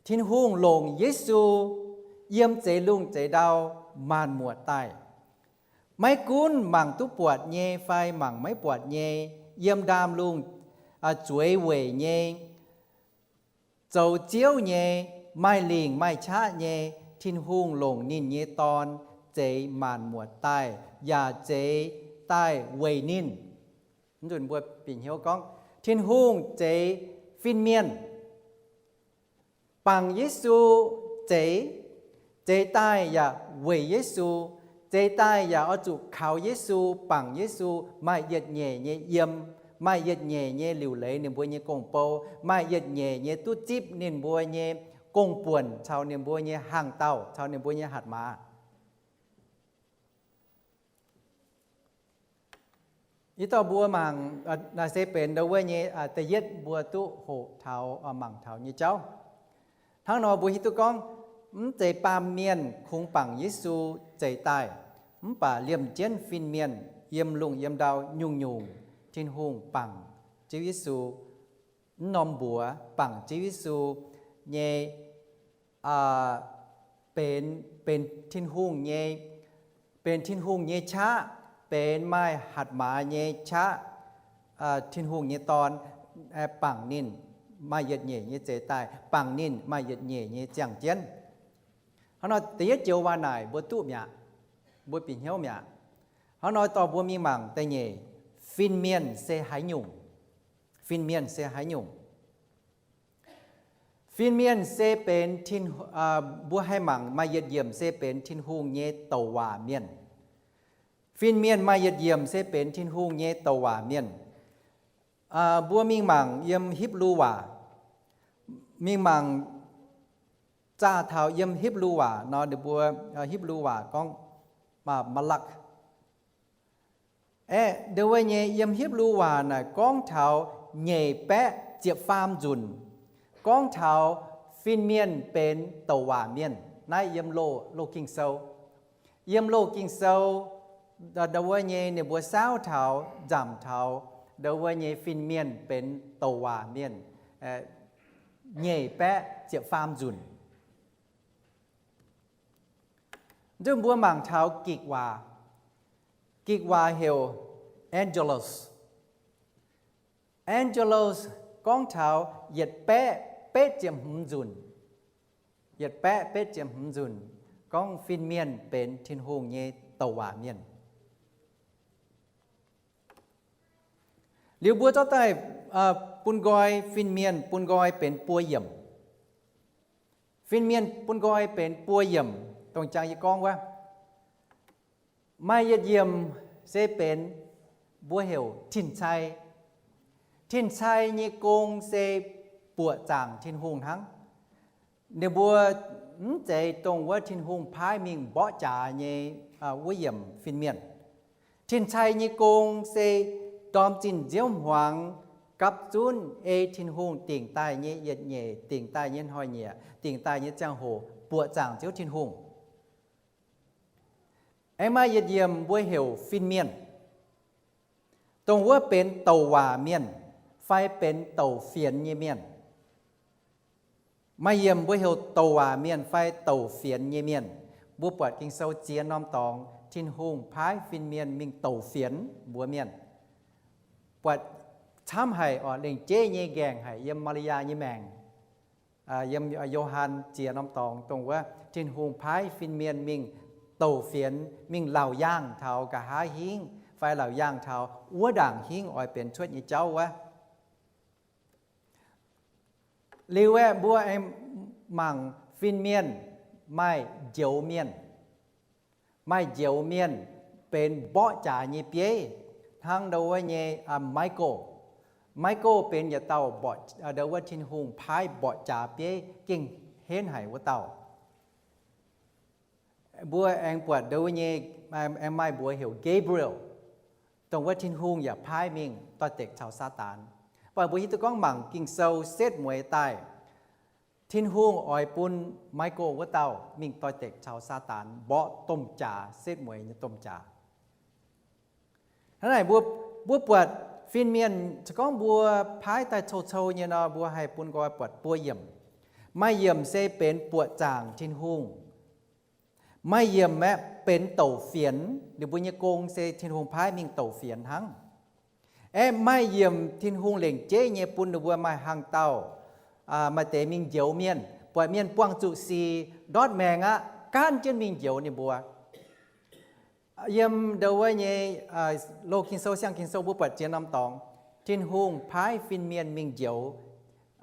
Tin-Hungh longc Yesu yiem zeix lungh zeix ndau maanc muotc daaih. Maiv gunv mangc duqv buatc nyei fai mangc maiv buatc nyei, yiem ndaamv-lungh zueiz weic nyei, zoux ziouv nyei, maaih lingc maaih qaqv nyei, Tin-Hungh longc ninh nyei Dorn zeix maanc muotc daaih, yaac zeix daaih weic ninh. Nzunc mbuo bieqc hnyouv gorngv, Tin-Hungh zeix fin-mienh, bangc Yesu zeix, zeix daaih yaac weic Yesu, zeix daaih yaac oix zuqc kaux Yesu, bangc Yesu maaih yietc nyeic nyei yiem, maaih yietc nyeic nyei liuc leiz ninh mbuo nyei gong-bou, maaih yietc nyeic nyei duqv zipv ninh mbuo nyei gong-buonc caux ninh mbuo nyei hnaangx-daauh caux ninh mbuo nyei hatc maaz. Ih dauh mbuo mangc, naaiv se benx ndau wuov nyei, da'yietv mbuo duqv hoqc taux, mangc taux nyei jauv. Hnangv nor mbuo hiuv duqv gorngv, mv zeiz baamh mienh kungx bangc Yesu zeix daaih, mv baac liemh jienv fin-mienh yiem lungh yiem ndau nyungc-nyungc Tin-Hungh bangc Ziouv Yesu. Mv norm mbuox bangc Ziouv Yesu nyei, benx, benx Tin-Hungh nyei, benx Tin-Hungh nyei qaqv, benx maaih hatc maaz nyei qaqv, Tin-Hungh nyei Dorn, bangc ninh maaih yietc nyeic nyei zeix daaih, bangc ninh maaih yietc nyeic nyei ziangh jienv. Hnangv nor da'yietv joux waac naaic mbuo duqv mi'aqv, mbuo bieqc hnyouv mi'aqv. Hnangv nor dorh mbuo mingh mangc da'nyeic, fin-mienh se haaix nyungc? Fin-mienh se haaix nyungc? Fin-mienh se benx Tin, mbuo haih mangc maaih yietc yiemc se benx Tin-Hungh nyei douc waac mienh. Fin-mienh maaih yietc yiemc se benx Tin-Hungh nyei douc waac mienh. Mbuo mingh mangc yiem Hipv^lu waac, mingh mangc zaah taux yiem Hipv^lu waac nor, ninh mbuo, Hipv^lu waac gorngv malak. Aeqv, ndau wuov nyei yiem Hipv^lu waac naaic gorngv taux nyeic baeqv ziepc faam nzunc, gorngv taux fin-mienh benx douc waac mienh. Naaiv yiem Loz, Loz Ging-Sou. Yiem Loz Ging-Sou, ndau wuov nyei ninh mbuo saauv taux, nzamc taux, ndau wuov nyei fin-mienh benx douc waac mienh, nyeic baeqv ziepc faam nzunc. Nzunc mbuo mangc taux Gikc waac. Gikc waac heuc angelos. Angelos gorngv taux yietc baeqv betv ziepc hmz nzunc. Yietc baeqv betv ziepc hmz nzunc gorngv fin-mienh benx Tin-Hungh nyei douc waac mienh. Liuz mbuo zorqv daaih bun nqoi fin-mienh bun nqoi benx buo yiemc. Fin-mienh bun nqoi benx buo yiemc, dongh jangx yie gorngv wuov. Maaih yietc yiemc se benx mbuo heuc tin-cai. Tin-cai nyei gong se buoqc zaangc Tin-Hungh hnangv. Ninh mbuo mv zeiz dongh wuov Tin-Hungh paaiv mingh mborqv jaax nyei wuov yiemc fin-mienh. Tin-cai nyei gong se ndorm zinh nziouv hmuangx gapv zunv ei Tin-Hungh dingc daaih nyei yietc nyeic, dingc daaih nyei hnoi-nyieqc, dingc daaih nyei ziangh hoc buoqc zaangc Ziouv Tin-Hungh. Aengx maaih yietc yiemc mbuo heuc fin-mienh, dongh wuov benx douc waac mienh fai benx douc fienx nyei mienh. Maaih yiemc mbuo heuc douc waac mienh fai douc fienx nyei mienh. Mbuo buatc Ging-Sou ziex norm dorngx Tin-Hungh paaiv fin-mienh mingh douc fienx mbuox mienh. Buatc camv haic oc, lengc jeiv nyei nqaengc haic yiem Maa^li^yaa nyei maengc. Yiem Yo^han ziex norm dorngx dongh wuov Tin-Hungh paaiv fin-mienh mingh douc fienx, mingh laauc yaangh taux nqa'haav hingv fai laauc yaangh taux wuov ndaangc hingv oix benx cuotv nyei jauv wuov. Liuz aeqv, mbuo aengx mangc fin-mienh maaih njoux mienh, maaih njoux mienh benx mborqv jaax nyei bieiv, hnangv ndau wuov nyei Michael. Michael benx yietc dauh mborqv, ndau wuov Tin-Hungh paaiv mborqv jaax bieiv gengh henv haic wuov dauh. Mbuo aengx buatc ndau wuov nyei, aengx maaih mbuox heuc Gabriel, dongh wuov Tin-Hungh yaac paaiv mingh doix-dekc caux Saadaan. Mv baac mbuo hiuv duqv gorngv mangc Ging-Sou setv mueiz daaih, Tin-Hungh oix bun Michael wuov dauh mingh doix-dekc caux Saadaan mborqv domh jaax, setv mueiz nyei domh jaax. Hnangv naaic mbuo, mbuo buatc fin-mienh, se gorngv mbuo paaiv daaih cou-cou nyei nor, mbuo haih bun nqoi buatc buo yiemc. Maaih yiemc se benx buoqc zaangc Tin-Hungh. Maaih yiemc aeqv, benx douc fienx, ninh mbuo nyei gong se Tin-Hungh paaiv mingh douc fienx hnangv. Aeqv, maaih yiemc Tin-Hungh lengc jeiv nyei bun ninh mbuo maaih hnaangx-daauh, maaih deix mingh njoux mienh, buatc mienh buangh zuqc sic, ndortv maengc aqv, gaanv jienv mingh njoux ninh mbuo. Yiem ndau wuov nyei Loz-Ging-Sou, Siang-Ging-Sou mbuo buatc ziex norm dorngx, Tin-Hungh paaiv fin-mienh mingh njoux,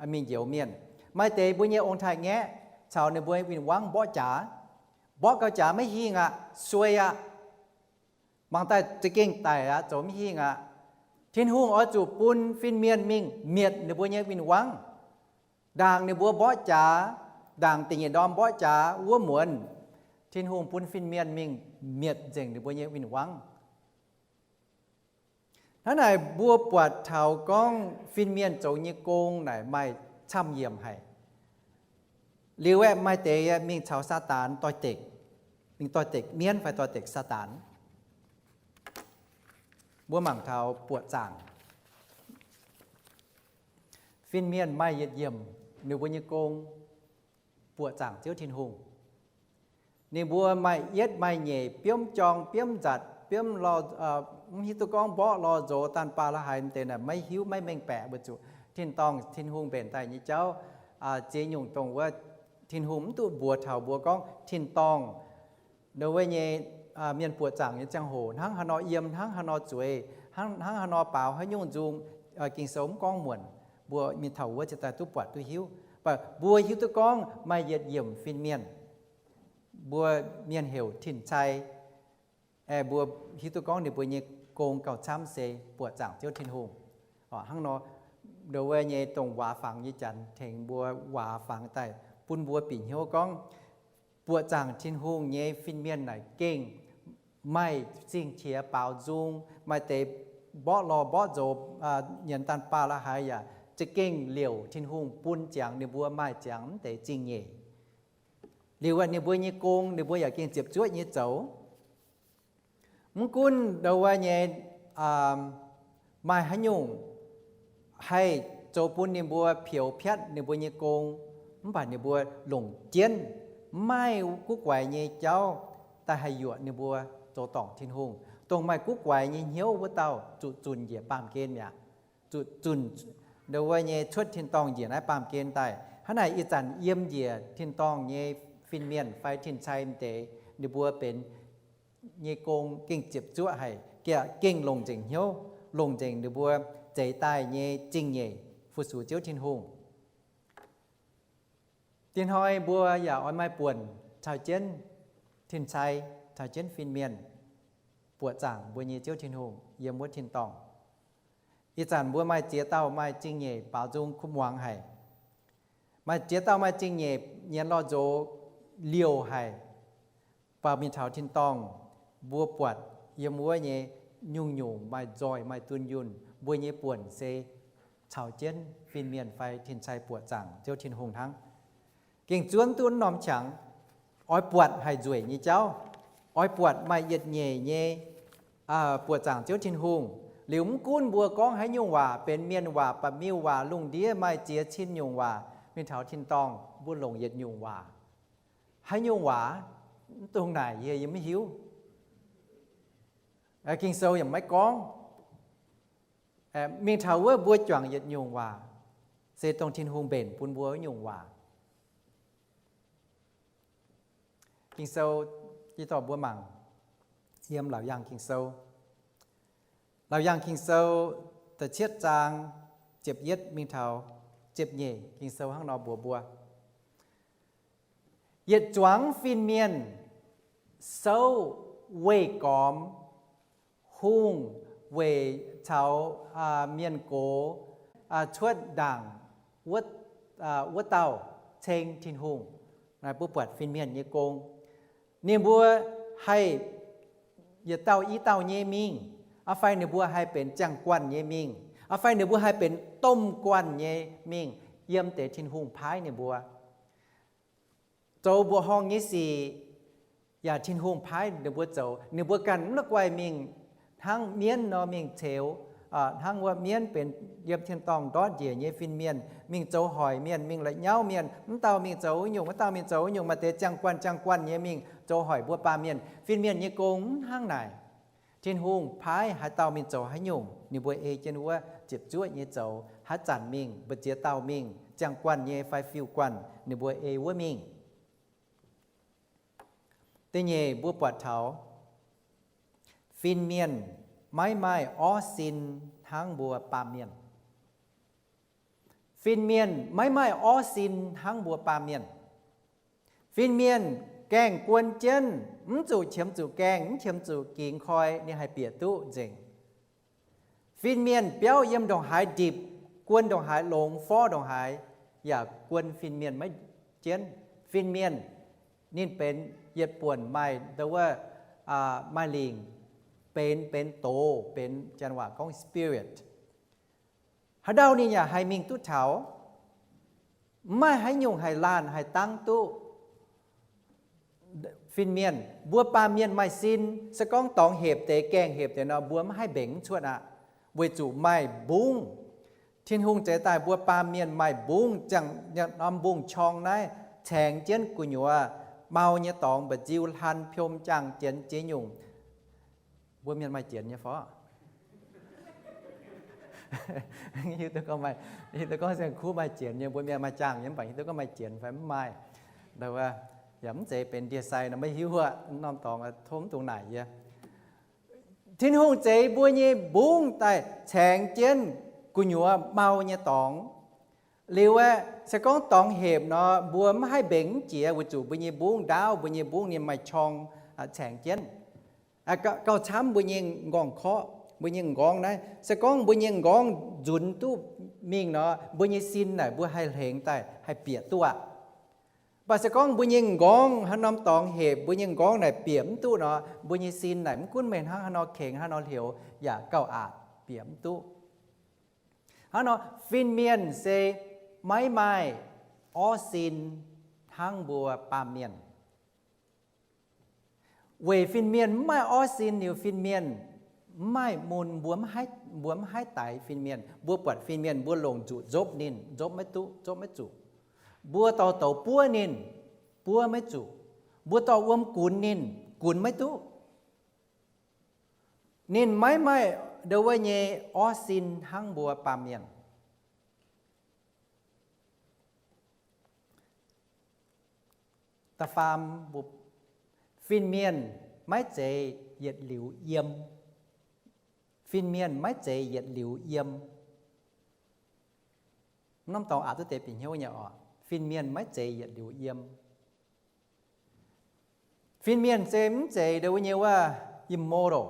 mingh njoux mienh. Maaih deix mbuo nyei ong-taaix-ngaeqv caux ninh mbuo win-wangv mborqv jaax, mborqv gau jaax maiv hingh aqv, suei aqv. Mangc daaih za'gengh daic aqv, zoux maiv hingh aqv. Tin-Hungh oix zuqc bun fin-mienh mingh mietc ninh mbuo nyei win-wangv, ndaangc ninh mbuo mborqv jaax, ndaangc da'nyeic ndorm mborqv jaax wuov muonz, Tin-Hungh bun fin-mienh mingh mietc nzengc ninh mbuo nyei win-wangv. Hnangv naaic mbuo buatc taux gorngv fin-mienh zoux nyei gong naaic maaih camv-yiemc haic. Liuz aeqv, maaih deix mingh caux Saadaan doix-dekc, mingh doix-dekc mienv fai doix-dekc Saadaan. Mbuo mangc taux buoqc zaangc. Fin-mienh maaih yietc yiemc ninh mbuo nyei gong, buoqc zaangc Ziouv Tin-Hungh. Ninh mbuo maaih yietv maaih nyeic, biomv jorng biomv nzatc, biomv lorh, mv hiuv duqv gorngv mborqv lorh nzox daanh baah la'haaix deix naaic, maiv hiuv maiv mengh baeqc weic zuqc tin-dorngh Tin-Hungh mbenc daaih nyei jauv, ziex nyungc dongh wuov Tin-Hungh mv duqv mbuox taux mbuo gorngv tin-dorngh ndau wuov nyei mienh buoqc zaangc nyei ziangh hoc hnangv haaix nor yiem, hnangv haaix nor zueiz, hnangv haaix nor baaux haaix nyungc nzung, Ging-Sou mv gorngv muonc. Mbuo mingh taux wuov ziouc daaih duqv buatc duqv hiuv. Mv baac mbuo hiuv duqv gorngv maaih yietc yiemc fin-mienh, mbuo mienh heuc Tin-Cai. Aeqv, mbuo hiuv duqv gorngv ninh mbuo nyei gong gauh camv se buoqc zaangc Ziouv Tin-Hungh. Hnangv nor, ndau wuov nyei dongh waac fangx nyei janx tengx mbuo waac fangx daaih bun mbuo bieqc hnyouv gorngv, buoqc zaangc Tin-Hungh nyei fin-mienh naaic gengh maaih zingh qiex baaux nzung, maaih deix mborqv lorh mborqv nzox, nyienx daanh baah la'haaix yaac za'gengh liouc Tin-Hungh bun ziangx ninh mbuo maaih ziangx mv deix zingh nyeic. Liuz aeqv, ninh mbuo nyei gong ninh mbuo yaac gengh ziepc zuoqv nyei zoux. Mv gunv ndau wuov nyei maaih haaix nyungc haih zoux bun ninh mbuo peux piatv ninh mbuo nyei gong, mv baac ninh mbuo longc jienv, mv maaih guv guaix nyei jauv daaih haih yuoqc ninh mbuo zoux dorngc Tin-Hungh. Dongh maaih guv guaix nyei hnyouv wuov dauh zuqc zunc njiec baamh gen mi'aqv. Zuqc zunc ndau wuov nyei cuotv tin-dorngh njiec naaiv baamh gen daaih. Hnangv naaic ih zanc yiem njiec tin-dorngh nyei fin-mienh fai Tin-Cai m'deix, ninh mbuo benx nyei gong gengh ziepc zuoqv haic, gengh longc nzengc hnyouv, longc nzengc ninh mbuo zeix daaih nyei zingh nyeic fu-sux Ziouv Tin-Hungh. Dinh hnoi mbuo yaac oix maaih buonc caux jienv Tin-Cai, caux jienv fin-mienh buoqc zaangc mbuo nyei Ziouv Tin-Hungh yiem wuov tin-dorngh. Ih zanc mbuo maaih ziex dauh maaih zingh nyeic baaux nzung kuv muangx haic. Maaih ziex dauh maaih zingh nyeic nyienx lorh nzox liouh haic. Mv baac mingh taux tin-dorngh, mbuo buatc yiem wuov nyei nyungc-nyungc maaih nzoih maaih dunh yunh, mbuo nyei buonc se caux jienv fin-mienh fai Tin-Cai buoqc zaangc Ziouv Tin-Hungh hnangv. Gengh zuonv duqv norm qangx, oix buatc haic nzueic nyei jauv, oix buatc maaih yietc nyeic nyei buoqc zaangc Ziouv Tin-Hungh. Liuz mv gunv mbuo gorngv haaix nyungc waac, benx mienh waac, ba'miuh waac, lungh ndiev maaih ziex cin nyungc waac, mingh taux tin-dorngh mbuo longc yietc nyungc waac. Haaix nyungc waac? Mv dungx naaic yie, yie maiv hiuv. Ging-Sou yaac maiv gorngv. Mingh taux wuov mbuo juangc yietc nyungc waac, se dongh Tin-Hungh mbenc bun mbuo wuov nyungc waac. Ging-Sou, yie dorh mbuo mangc yiem Laauc Yaangh Ging-Sou. Laauc Yaangh Ging-Sou da'cietv zaang ziepc yietv mingh taux ziepc nyeic, Ging-Sou hnangv nor mbuox mbuo, Yietc zuangx fin-mienh souv weih gormx hungh weic caux mienh gox cuotv ndaangc wuov dauh ceng Tin-Hungh. Naaiv mbuo buatc fin-mienh nyei gong. Ninh mbuo haih yietc dauh i dauh nyei mingh, aa fai ninh mbuo haih benx jaang-guanh nyei mingh, aa fai ninh mbuo haih benx domh guanh nyei mingh yiem deix Tin-Hungh paaiv ninh mbuo zoux mbuoqc horngh nyei sic, yaac Tin-Hungh paaiv ninh mbuo zoux. Ninh mbuo ganh mv la'guaih mingh hnangv mienv nor mingh ceux, hnangv wuov mienv benx yiem tin-dorngh ndortv njiec nyei fin-mienh mingh zoux hoic mienh, mingh la'nyauv mienh, mv dauh mingh zoux wuov nyungc, mv dauh mingh zoux wuov nyungc, maaih deix jaang-guanh jaang-guanh nyei mingh zoux hoic mbuo baamh mienh. Fin-mienh nyei gong mv hnangv naaic. Tin-Hungh paaiv haaix dauh mingh zoux haaix nyungc, ninh mbuo ei jienv wuov ziepc zuoqv nyei zoux. Haaix zanc mingh, mbu'ziex dauh mingh, jaang-guanh nyei fai fiuv-guanh, ninh mbuo ei wuov mingh. Da'nyeic mbuo buatc taux fin-mienh maiv maaih orv sin hnangv mbuo baamh mienh. Fin-mienh maiv maaih orv sin hnangv mbuo baamh mienh. Fin-mienh gaengh guon jienv, mv zuqc qiemx zuqc gaengh, mv qiemx zuqc gingx koi, ninh haih bieqc duqv nzengc. Fin-mienh biauv yiem ndongc haaix ndipc, guon ndongc haaix longx, forv ndongc haaix, yaac guon fin-mienh maiv jienv. Fin-mienh ninh benx yietc buonc maaih ndo wuov, maaih lingc, benx, benx doz, benx janx waac gorngv spirit. Haaix ndau ninh yaac haih mingh duqv taux. Mv maaih haaix nyungc haih laanh haih dangv duqv. Fin-mienh, mbuo baamh mienh maaih sin, se gorngv dorngx hepc deix, gaengh hepc deix nor, mbuo mv haih mbenc mv cuotv aqv, weic zuqc maaih mbungv. Tin-Hungh zeix daaih mbuo baamh mienh maaih mbungv, ziangh norm mbungv-qorng naaiv caengx jienv gu'nyuoz mau nyei dorngx, mba'nziu, hlan, piom, jaangh, jienx, ziex nyungc. Mbuo mienh maaih jienx nyei fov? Hiuv duqv gorngv, hiuv duqv gorngv saeng-kuv maaih jienx nyei, mbuo mienh maaih jaangh nyei, mv baac hiuv duqv gorngv maaih jienx fai mv maaih. Yaac mv zeiz benx ndie-sai nor maiv hiuv aqv, norm dorngx tov mv dungx naaic yie. Tin-Hungh zeix mbuo nyei mbungv daaih caengx jienv gu'nyuoz mau nyei dorngx. Liuz aeqv, se gorngv dorngx hepc nor, mbuo mv haih mbenc mv jiex, weic zuqc mbuo nyei mbungv ndaauv, mbuo nyei mbungv ninh maaih qorng caengx jienv. Gauh camv mbuo nyei m'nqorngv-korqv, mbuo nyei m'nqorngv naaiv, se gorngv mbuo nyei m'nqorngv nzunx duqv mingh nor, mbuo nyei sin naaic mbuo haih hlengx daaih haih bieqc duqv aqv. Mv baac se gorngv mbuo nyei m'nqorngv haaix norm dorngx hepc, mbuo nyei m'nqorngv naaic bieqc mv duqv nor, mbuo nyei sin naaic mv gunv meih hnangv haaix nor kengx, haaix nor hleux, yaac gauh aqc bieqc mv duqv. Hnangv nor, fin-mienh se maiv maaih orv sin hnangv mbuo baamh mienh. Weic fin-mienh mv maaih orv sin liuz, fin-mienh mv maaih mun, mbuo mv haih daix fin-mienh. Mbuo buatc fin-mienh mbuo longc nzuqc nzopv ninh, nzopv maiv duqv, nzopv maiv zuqc. Mbuo dorh douz buov ninh, buov maiv zuqc. Mbuo dorh wuom gunx ninh, gunx maiv duqv. Ninh maiv maaih ndo wuov nyei orv sin hnangv mbuo baamh mienh. Da'faam, fin-mienh maiv zeiz yietc liuz yiem. Fin-mienh maiv zeiz yietc liuz yiem. Norm dorngx aqc duqv deix bieqc hnyouv nyei oc. Fin-mienh maiv zeiz yietc liuz yiem. Fin-mienh se mv zeiz ndo wuov nyei wuov immortal.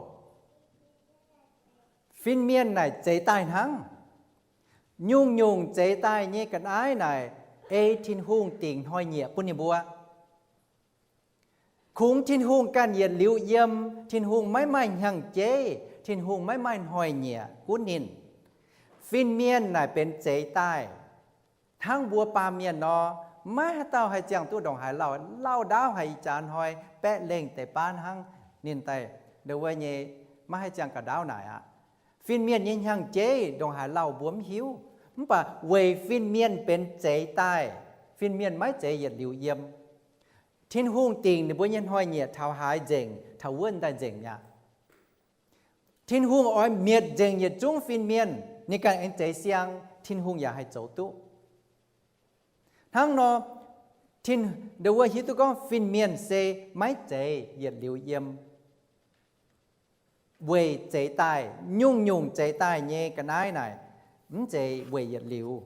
Fin-mienh naaic zeix daaih hnangv. Nyungc-nyungc zeix daaih nyei ga'naaiv naaic ei Tin-Hungh dingc hnoi-nyieqc bun ninh mbuo. Kungx Tin-Hungh ganh yietc liuz yiem, Tin-Hungh maiv maaih hnyangx-jeiv, Tin-Hungh maiv maaih hnoi-nyieqc gunv ninh. Fin-mienh naaic benx zeix daaih. Hnangv mbuo baamh mienh nor, maiv haaix dauh haih ziangh duqv ndongc haaix lauh, lauh ndaauv haic, ih jaax hnoi baeqv lengh deix baav hnangv ninh daaih ndo wuov nyei, maiv haih ziangh ga'ndaauv naaic aqv. Fin-mienh nyei hnyangx-jeiv ndongc haaix lauh mbuo mv hiuv, mv baac weic fin-mienh benx zeix daaih, fin-mienh maiv zeiz yietc liuz yiem. Tin-Hungh dingc ninh mbuo nyei hnoi-nyieqc taux haaix nzengc, taux wuov daaih nzengc mi'aqv. Tin-Hungh oix mietc nzengc yietc zungv fin-mienh, ninh ganh aengx zeix siang, Tin-Hungh yaac haih zoux duqv. Hnangv nor, ndo wuov hiuv duqv gorngv fin-mienh se maiv zeiz yietc liuz yiem. Weic zeix daaih, nyungc-nyungc zeix daaih nyei ga'naaiv naaic, mv zeiz weic yietc liuz.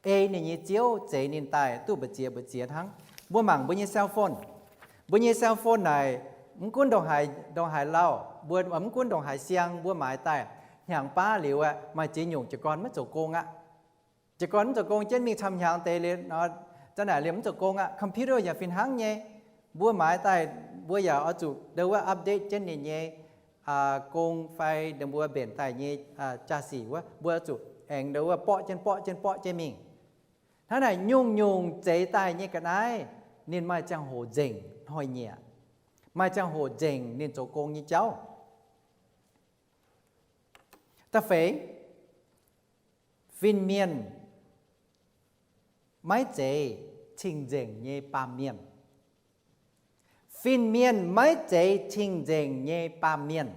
Ei ninh nyei Ziouv zeix ninh daaih duqv mbu'ziex mbu'ziex hnangv. Mbuo mangc mbuo nyei cell phone. Mbuo nyei cell phone naaic, mv gunv ndongc haaix, ndongc haaix lauh, mbuo mv gunv ndongc haaix siang mbuo maaiz daaih, hnyangx baav liuz aeqv, maaih ziex nyungc jiez gorn maiv zoux gong aqv. Jiez gorn mv zoux gong jienv mingh camv hnyangx deix liuz, za'naaic liemh mv zoux gong aqv. Computer yaac fih hnangv nyei. Mbuo maaiz daaih, mbuo yaac oix zuqc ndo wuov update jienv ninh nyei gong fai ndo mbuo mbenc daaih nyei jaa-sic wuov, mbuo oix zuqc aengx ndo wuov borqv jienv borqv jienv borqv jienv mingh. Hnangv naaic nyungc-nyungc zeix daaih nyei ga'naaiv, ninh maaih ziangh hoc nzengc hnoi-nyieqc, maaih ziangh hoc nzengc ninh zoux gong nyei jauv. Da'feix, fin-mienh maiv zeiz cing-nzengc nyei baamh mienh. Fin-mienh maiv zeiz cing-nzengc nyei baamh mienh.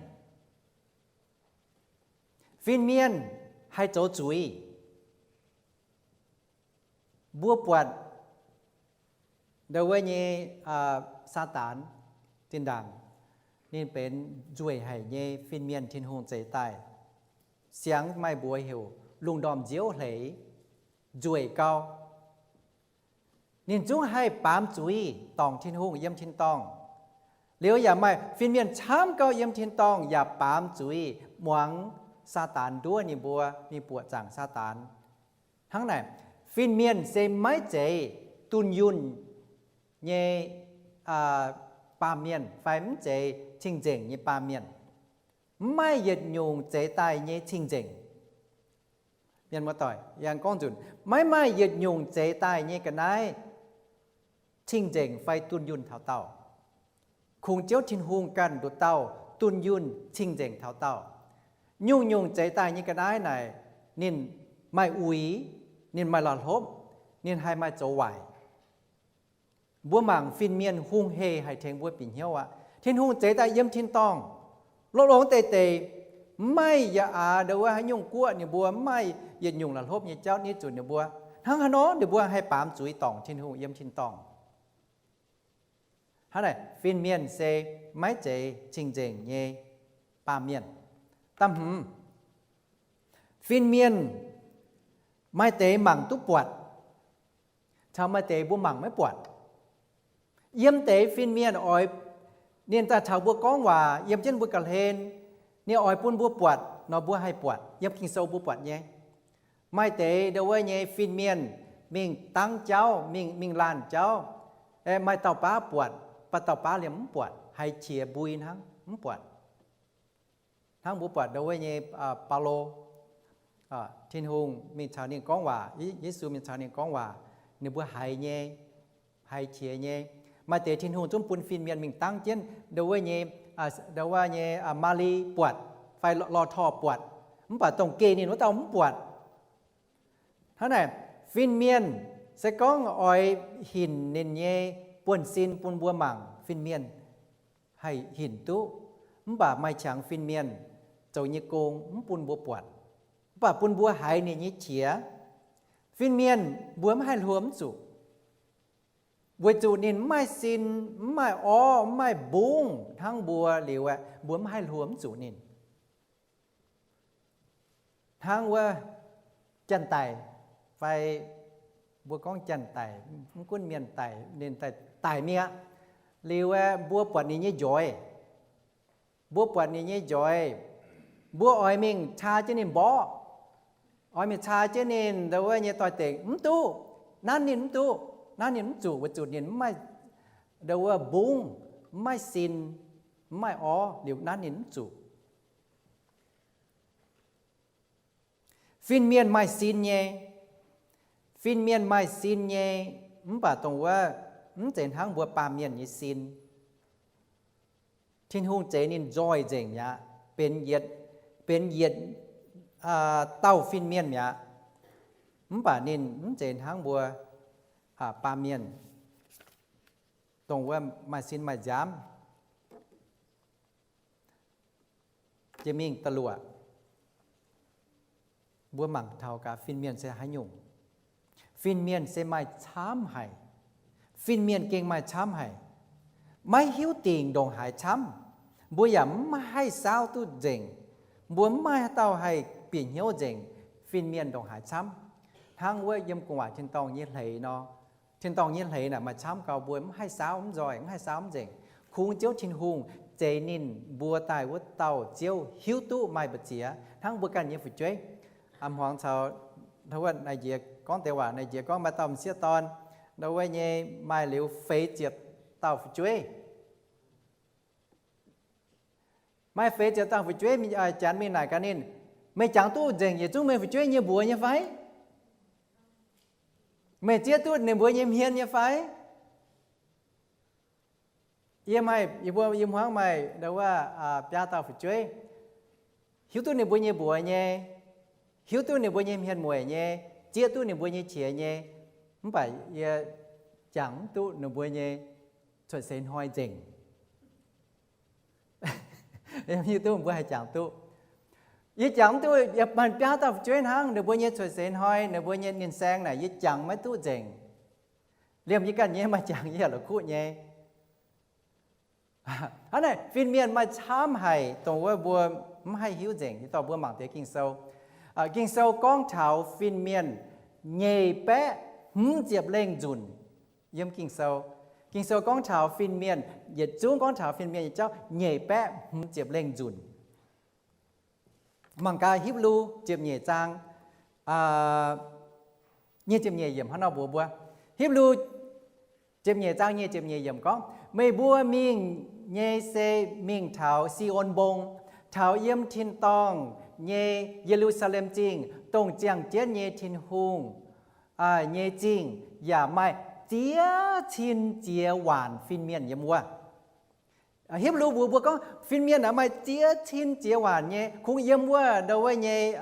Fin-mienh haih zoux zuiz. Mbuo buatc ndo wuov nyei Saadaan zinh ndaangc, ninh benx nzueic haic nyei fin-mienh Tin-Hungh zeix daaih. Siangx maaih mbuox heuc lungh ndorm nziouv hleix, nzueic gau. Ninh zungv haih baamz zuiz dorngc Tin-Hungh yiem tin-dorngh. Liuz yaac maaih fin-mienh camv gau yiem tin-dorngh yaac baamz zuiz muangx Saadaan nduov ninh mbuo, mingh buoqc zaangc Saadaan. Hnangv naaic, fin-mienh se maiv zeiz dunh yunh nyei baamh mienh fai mv zeiz cing-nzengc nyei baamh mienh. Mv maaih yietc nyungc zeix daaih nyei cing-nzengc. Mienh muoz-doic, yie gorngv nzunc, maiv maaih yietc nyungc zeix daaih nyei ga'naaiv cing-nzengc fai dunh yunh taux daauh. Kungx Ziouv Tin-Hungh ganh nduqc dauh dunh yunh cing-nzengc taux daauh. Nyungc-nyungc zeix daaih nyei ga'naaiv naaic, ninh maaih uix, ninh maaih la'hlopv, ninh haih maaih zoux waaic. Mbuo mangc fin-mienh hungh heh haih tengx mbuo bieqc hnyouv aqv. Tin-Hungh zeix daaih yiem tin-dorngh, longx-longx deix deix, mv maaih yaac aax ndo wuov haaix nyungc guoqv ninh mbuo, mv maaih yietc nyungc la'hlopv nyei jauv nitv zuqc ninh mbuo. Hnangv haaix nor ninh mbuo haih baamz zuiz dorngc Tin-Hungh yiem tin-dorngh? Hnangv naaic, fin-mienh se maiv zeiz cing-nzengc nyei baamh mienh. Da'hmz, fin-mienh maaih deix mangc duqv buatc, caux maaih deix mbuo mangc maiv buatc. Yiem deix fin-mienh oix, ninh daaih caux mbuo gorngv waac, yiem jienv mbuo ga'hlen, ninh oix bun mbuo buatc nor mbuo haih buatc, yiem Ging-Sou mbuo buatc nyei. Maaih deix ndo wuov nyei fin-mienh mingh dangv jauv, mingh, mingh laanh jauv, maaih dauh baav buatc, baac dauh baav liemh mv buatc, haiz qiex mbui hnangv, mv buatc. Hnangv mbuo buatc ndo wuov nyei Baulo, Tin-Hungh mingh caux ninh gorngv waac, Yesu mingh caux ninh gorngv waac, ninh mbuo haiz nyei, haiz qiex nyei. Maaih deix Tin-Hungh zungv bun fin-mienh mingh dangv jienv ndo wuov nyei, ndo wuov nyei Maali buatc fai Lorh Torh buatc, mv baac dongh geh ninh wuov dauh mv buatc. Hnangv naaic, fin-mienh se gorngv oix hinc ninh nyei buonv-sin bun mbuo mangc, fin-mienh haih hinc duqv, mv baac maaih qangx fin-mienh zoux nyei gong mv bun mbuo buatc, mv baac bun mbuo haiz ninh nyei qiex. Fin-mienh mbuo mv haih hluo mv zuqc, weic zuqc ninh mv maaih sin, mv maaih orv, mv maaih mbungv hnangv mbuo liuz aeqv, mbuo mv haih hluo mv zuqc ninh. Hnangv wuov janx-daic fai mbuo gorngv janx-daic, mv gunv mienh daic, ninh daic, daic mi'aqv. Liuz aeqv, mbuo buatc ninh nyei njoix, mbuo buatc ninh nyei njoix, mbuo oix mingh caa jienv ninh mborqv, oix mingh caa jienv ninh ndo wuov nyei doix-dekc mv duqv, nanv ninh mv duqv, nanv ninh mv zuqc, weic zuqc ninh mv maaih ndo wuov mbungv, mv maaih sin, mv maaih orv, liuz nanv ninh mv zuqc. Fin-mienh maaih sin nyei, fin-mienh maaih sin nyei, mv baac dongh wuov mv zeiz hnangv mbuo baamh mienh nyei sin. Tin-Hungh zeix ninh nzoih nzengc mi'aqv, benx yietc, benx yietc dauh fin-mienh mi'aqv. Mv baac ninh mv zeiz hnangv mbuo baamh mienh, dongh wuov maaih sin maaih nziaamv. Jiex mingh da'luoqc, mbuo mangc taux gaax fin-mienh se haaix nyungc. Fin-mienh se maaih camv haic. Fin-mienh gengh maaih camv haic. Maiv hiuv dingc ndongc haaix camv. Mbuo yaac mv haih saauv duqv nzengc. Mbuo mv maaih haaix dauh haih bieqc hnyouv nzengc fin-mienh ndongc haaix camv. Hnangv wuov yiem gu'nguaaic tin-dorngh nyei hleix nor, Tin-dorngh nyei hleix naaic maaih camv gau, mbuo mv haih saauv mv nzoih, mv haih saauv mv nzengc. Kungx Ziouv Tin-Hungh zeix ninh mbuo daaih wuov dauh Ziouv hiuv duqv maaih mbu'ziex hnangv mbuo ganh nyei fu'jueiv. A'hmuangx caux naaiv njiec gorngv deix waac, naaiv njiec gorngv maaih dauh m'sieqv dorn, ndau wuov nyei maaih liuz feix ziepc dauh fu'jueiv. Maaih feix ziepc dauh fu'jueiv, janx mingh naaic gaax ninh, meih jangx duqv nzengc yietc zungv meih fu'jueiv nyei mbuox nyei fai? Meih zieqv duqv ninh mbuo nyei hmien nyei fai? Yie maaih, yie mbuo, yie hmuangv maaih ndau wuov biaa dauh fu'jueiv, hiuv duqv ninh mbuo nyei mbuox nyei, hiuv duqv ninh mbuo nyei hmien mueic nyei, zieqv duqv ninh mbuo nyei qiex nyei, mv baac yie jangx mv duqv ninh mbuo nyei cuotv seix hnoi nzengc. Hiuv duqv mbuo haih jangx duqv. Yie jangx mv duqv, yie maaih biaa dauh fu'jueiv hnangv, ninh mbuo nyei cuotv seix hnoi, ninh mbuo nyei ninh saeng naaic yie jangx maiv duqv nzengc. Liemh yie ganh nyei maaih jangx yie yaac la'kuqv nyei. Hnangv naaic fin-mienh maaih camv haic, dongh wuov mbuo mv haih hiuv nzengc. Yie dorh mbuo mangc deix Ging-Sou. Ging-Sou gorngv taux fin-mienh nyeic baeqv hmz ziepc lengh nzunc. Yiem Ging-Sou, Ging-Sou gorngv taux fin-mienh, yietc zungv gorngv taux fin-mienh nyei jauv nyeic baeqv hmz ziepc lengh nzunc. Mangc gaax Hipv^lu ziepc nyeic zaang nyic ziepc nyeic yiemc hnangv nor mbuox mbuo. Hipv^lu ziepc nyeic zaang nyic ziepc nyeic yiemc gorngv, meih mbuo mingh nyei se mingh taux Si^on Mbong, taux yiem tin-dorngh nyei Ye^lu^saa^lem Zingh, dongh ziangh jienv nyei Tin-Hungh nyei zingh, yaac maaih ziex cin ziex waanc fin-mienh yiem wuov. Hipv^lu mbuox mbuo gorngv fin-mienh aeqv, maaih ziex cin ziex waanc nyei, kungx yiem wuov ndau wuov nyei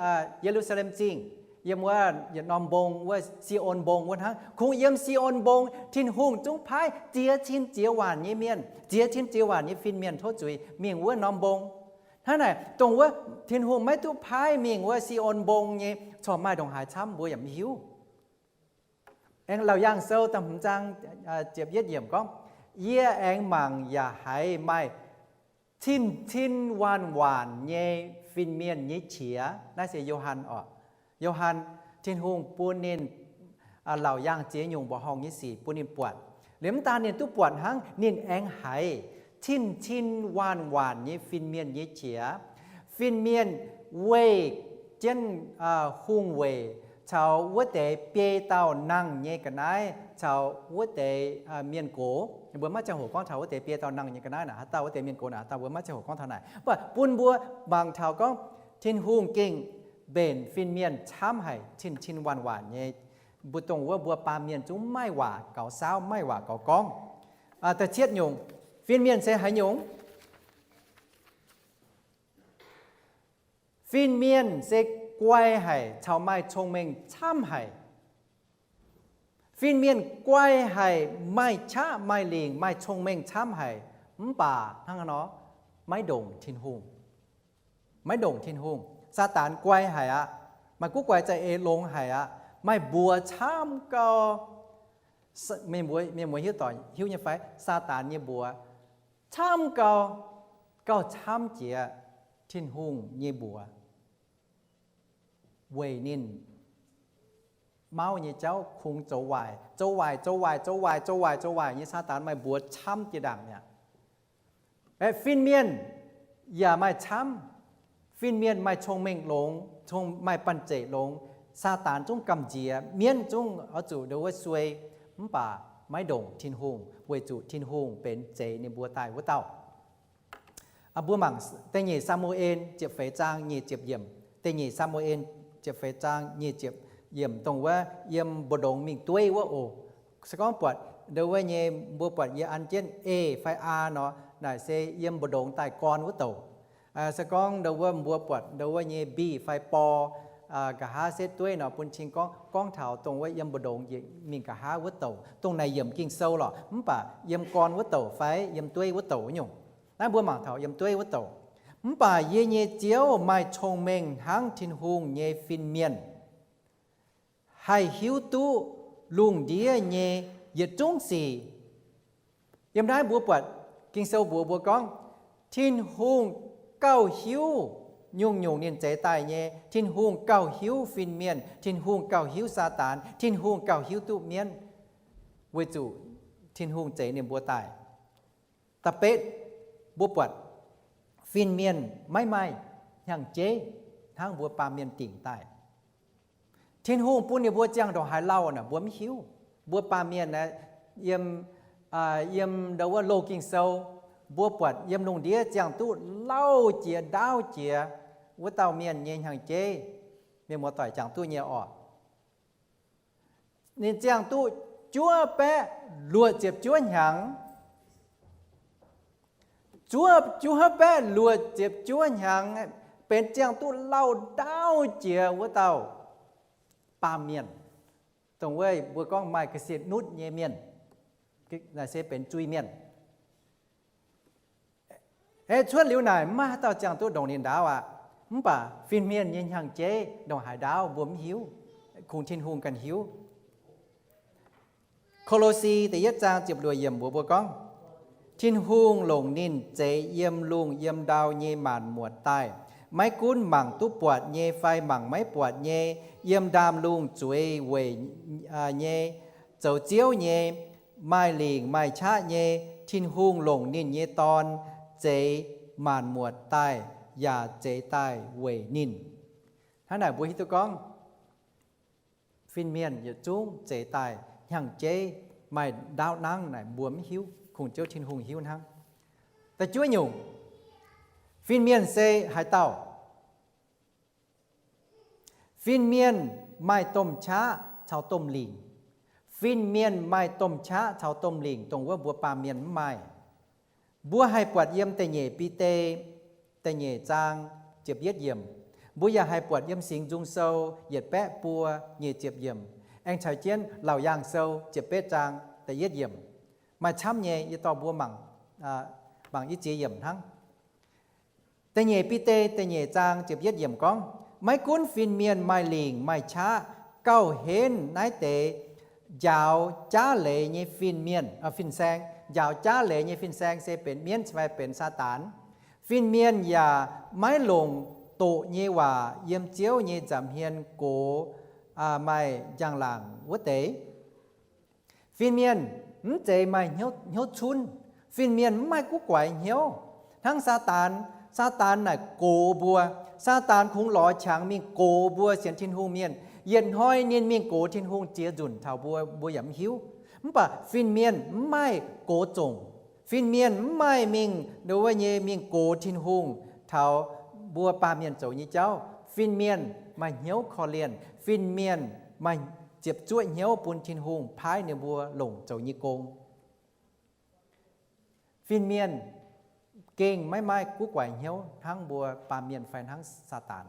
Ye^lu^saa^lem Zingh, yiem wuov yietc norm mbong wuov Si^on Mbong wuov hnangv. Kungx yiem Si^on Mbong, Tin-Hungh zungv paaiv ziex cin ziex waanc nyei mienh, ziex cin ziex waanc nyei fin-mienh tov zuiz mingh wuov norm mbong. Hnangv naaic, dongh wuov Tin-Hungh maiv duqv paaiv mingh wuov Si^on Mbong nyei, corc maaih ndongc haaix camv mbuo yaac mv hiuv. Aengx Laauc Yaangh Sou da'hmz zaang ziepc yietv yiemc gorngv, yie aengx mangc yaac haiz maaih cin-cin waanc-waanc nyei fin-mienh nyei qiex. Naaiv se Yo^han oc. Yo^han, Tin-Hungh bun ninh laauc yaangh ziex nyungc mbuoqc horngh nyei sic bun ninh buatc. Liemh mv daan ninh duqv buatc hnangv, ninh aengx haiz cin-cin waanc-waanc nyei fin-mienh nyei qiex. Fin-mienh weih jienv hungh weic caux wuov deix biei dauh nangh nyei ga'naaiv caux wuov deix mienh gox. Mbuo maiv ziangh hoc gorngv taux wuov deix biei dauh nangh nyei ga'naaiv naaic haaix dauh, wuov deix mienh gox naaic haaix dauh, mbuo maiv ziangh hoc gorngv taux naaic. Mv baac bun mbuo mangc taux gorngv Tin-Hungh gengh mbenc fin-mienh camv haic, cin-cin waanc-waanc nyei. Mbuo dongh wuov mbuo baamh mienh zungv maiv waac gaux saauv, maiv waac gaux gorngv. Da'cietv nyungc, fin-mienh se haaix nyungc? Fin-mienh se guai haic caux maaih cong-mengh camv haic. Fin-mienh guai haic, maaih qaqv maaih lingc, maaih cong-mengh camv haic, mv baac hnangv haaix nor maiv ndongc Tin-Hungh. Maiv ndongc Tin-Hungh. Saadaan guai haic aqv. Maaih guv guaix za'eix longx haic aqv. Maaih mbuox camv gau. Mienh muoz hiuv doic hiuv nyei fai? Saadaan nyei mbuox camv gau, gauh camv jiex Tin-Hungh nyei mbuox. Weic ninh mauv nyei jauv kungx zoux waaic, zoux waaic, zoux waaic, zoux waaic, zoux waaic, zoux waaic nyei. Saadaan maaih mbuox camv jiex ndaangc mi'aqv. Fin-mienh yaac maaih camv. Fin-mienh maaih cong-mengh longx, maaih banh zeic longx. Saadaan zungv gamh nziex, mienv zungv oix zuqc ndon wuov suei, mv baac maiv ndongc Tin-Hungh, weic zuqc Tin-Hungh benx zeix ninh mbuo daaih wuov dauh. Mbuo mangc da'nyeic Saa^mu^en ziepc feix zaang nyic ziepc yiemc. Da'nyeic Saa^mu^en ziepc feix zaang nyic ziepc yiemc, dongh wuov yiem mbu'ndongx mingh dueiv wuov oc. Se gorngv buatc ndon wuov nyei, mbuo buatc yie an jienv eix fai aa nor, naaic se yiem mbu'ndongx daaih gorn wuov douc. Se gorngv ndon wuov mbuo buatc ndon wuov nyei mbih fai bor, nqa'haav setv dueiv nor, bun cing gorngv, gorngv taux dongh wuov yiem mbu'ndongx njiec mingh nqa'haav wuov douc. Dongh naaic yiemc Ging-Sou lorqc, mv baac yiem gorn wuov douc fai yiem dueiv wuov douc nyungc. Naaiv mbuo mangc taux yiem dueiv wuov douc. Mv baac yie nyei Ziouv maaih cong-mengh hnangv Tin-Hungh nyei fin-mienh, haih hiuv duqv lungh ndiev nyei yietc zungv sic. Yiem naaiv mbuo buatc Ging-Sou mbuox mbuo gorngv, Tin-Hungh gauh hiuv nyungc-nyungc ninh zeix daaih nyei. Tin-Hungh gauh hiuv fin-mienh. Tin-Hungh gauh hiuv Saadaan. Tin-Hungh gauh hiuv duqv mienv. weic zuqc Tin-Hungh zeix ninh mbuo daaih. Da'betv, mbuo buatc fin-mienh maiv maaih hnyangx-jeiv hnangv mbuo baamh mienh dingc daaih. Tin-Hungh bun ninh mbuo ziangh ndongc haaix lauh naaic mbuo mv hiuv. Mbuo baamh mienh aeqv, yiem, yiem ndau wuov loz Ging-Sou, mbuo buatc yiem lungh ndiev ziangh duqv lauh jiex ndaauv jiex wuov dauh mienh nyei hnyangx-jeiv, mienh muoz-doic jangx duqv nyei orqc. Ninh ziangh duqv juov baeqv luoqc ziepc juov hnyangx. Juov, juov baeqv luoqc ziepc juov hnyangx, benx ziangh duqv lauh ndaauv jiex wuov dauh baamh mienh, dongh wuov mbuo gorngv maaih ga'sie nutv nyei mienh, naaic se benx zuiz-mienh. Aeqv, cuotv liuz naaic maiv maaih haaix dauh ziangh duqv ndongc ninh ndaauv aqv. Mv baac fin-mienh nyei hnyangx-jeiv ndongc haaix ndaauv mbuo mv hiuv, kungx Tin-Hungh ganh hiuv. Ko^lo^si da'yietv zaang ziepc luoqc yiemc mbuox mbuo gorngv, Tin-Hungh longc ninh zeix yiem lungh yiem ndau nyei maanc muotc daaih, maiv gunv mangc duqv buatc nyei fai mangc maiv buatc nyei, yiem ndaamv-lungh zueiz weic nyei, zoux ziouv nyei, maaih lingc maaih qaqv nyei. Tin-Hungh longc ninh nyei Dorn zeix maanc muotc daaih, yaac zeix daaih weic ninh. Hnangv naaic mbuo hiuv duqv gorngv fin-mienh yietc zungv zeix daaih hnyangx-jeiv maaih ndaauv nangv naaic mbuo mv hiuv, kungx Ziouv Tin-Hungh hiuv hnangv. Da'juov nyungc, fin-mienh se haaix dauh? Fin-mienh maaih domh qaqv caux domh lingc. Fin-mienh maaih domh qaqv caux domh lingc dongh wuov mbuo baamh mienh mv maaih. Mbuo haih buatc yiem da'nyeic Bide da'nyeic zaang ziepc yietv yiemc. Mbuo yaac haih buatc yiem Singx Nzung Sou yietc baeqv buo nyic ziepc yiemc, aengx caux jienv Laauc Yaangh Sou ziepc betv zaang da'yietv yiemc. Maaih camv nyei, yie dorh mbuo mangc, mangc i ziex yiemc hnangv. Da'nyeic Bide da'nyeic zaang ziepc yietv yiemc gorngv, maiv gunv fin-mienh maaih lingc maaih qaqv, gauh henv naaiv deix njaaux jaav leiz nyei fin-mienh, fin-saeng. Njaaux jaav leiz nyei fin-saeng se benx mienv fai benx Saadaan. Fin-mienh yaac maiv longc doqc nyei waac yiem Ziouv nyei nza'hmien gox maaih njang-laangc wuov deix. Fin-mienh mv zeiz maaih hnyouv cunv. Fin-mienh mv maaih guv guaix hnyouv. Hnangv Saadaan, Saadaan naaic gox mbuo. Saadaan kungx lorz qangx mingh gox mbuo sienx Tin-Hungh mienh. Yietc hnoi ninh mingh gox Tin-Hungh ziex nzunc taux mbuo, mbuo yaac mv hiuv. Mv baac fin-mienh mv maaih gox zongc. Fin-mienh mv maaih mingh ndo wuov nyei mingh gox Tin-Hungh taux mbuo baamh mienh zoux nyei jauv. Fin-mienh maaih hnyouv korv-lienh. Fin-mienh maaih ziepc zuoqv hnyouv bun Tin-Hungh paaiv ninh mbuo longc zoux nyei gong. Fin-mienh gengh maiv maaih guv guaix hnyouv hnangv mbuo baamh mienh fai hnangv Saadaan.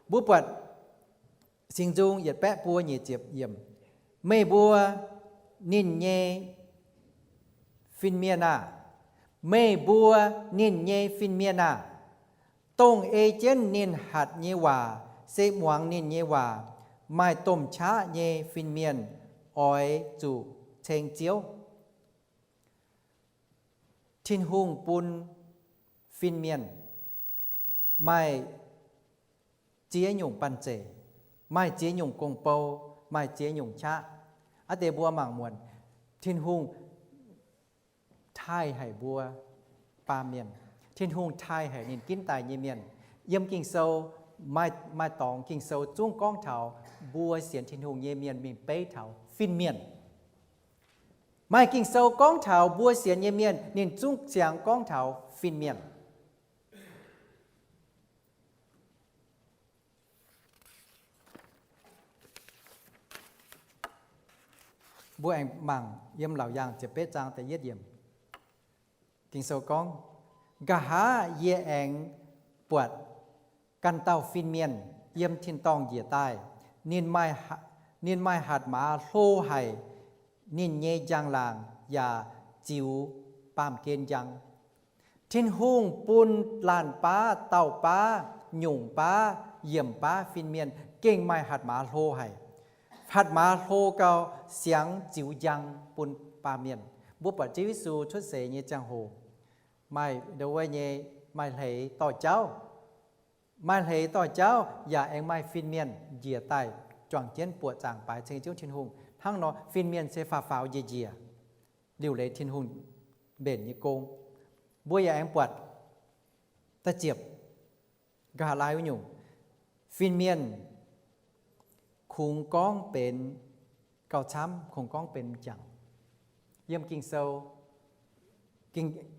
Mbuo buatc Singx Nzung yietc baeqv buo nyic ziepc yiemc, meih mbuo ninh nyei fin-mienh aah! Meih mbuo ninh nyei fin-mienh aah! Dongh ei jienv ninh hatc nyei waac se muangx ninh nyei waac, maaih domh qaqv nyei fin-mienh oix zuqc ceng Ziouv. Tin-Hungh bun fin-mienh maaih ziex nyungc banh zeic, maaih ziex nyungc gong-bou, maaih ziex nyungc qaqv. Aav deix mbuo mangc muonc, Tin-Hungh taaih haic mbuo baamh mienh. Tin-Hungh taaih haic ninh ginv daaih nyei mienh. Yiem Ging-Sou maaih, maaih dorngx Ging-Sou zungv gorngv taux mbuo sienx Tin-Hungh nyei mienh mingh beiv taux fin-mienh. Maaih Ging-Sou gorngv taux mbuo sienx nyei mienh, ninh zungv ziangx gorngv taux fin-mienh. Mbuo aengx mangc yiem Laauc Yaangh ziepc betv zaang da'yietv yiemc. Ging-Sou gorngv, nqa'haav yie aengx buatc ganh dauh fin-mienh yiem tin-dorngh njiec daaih. Ninh maaih, ninh maaih hatc maaz hlo haic. Ninh nyei njang-laangc yaac ziux baamh gen njang. Tin-Hungh bun laanh baav, dauh baav, nyungc baav, yiemc baav fin-mienh gengh maaih hatc maaz hlo haic. Hatc maaz hlo gau, siangx ziux njang bun baamh mienh. Mbuo buatc Ziouv Yesu cuotv seix nyei ziangh hoc, maaih ndo wuov nyei, maaih hleix dorh jauv. Maaih hleix dorh jauv yaac aengx maaih fin-mienh njiec daaih juangc jienv buoqc zaangc baaix ceng Ziouv Tin-Hungh. Hnangv nor fin-mienh se faaux faaux njiec njiec, liuc leiz Tin-Hungh mbenc nyei gong. Mbuo yaac aengx buatc da'ziepc, nqa'haav laai wuov nyungc, fin-mienh kungx gorngv benx gauh camv, kungx gorngv benx m'jangc. Yiem Ging-Sou,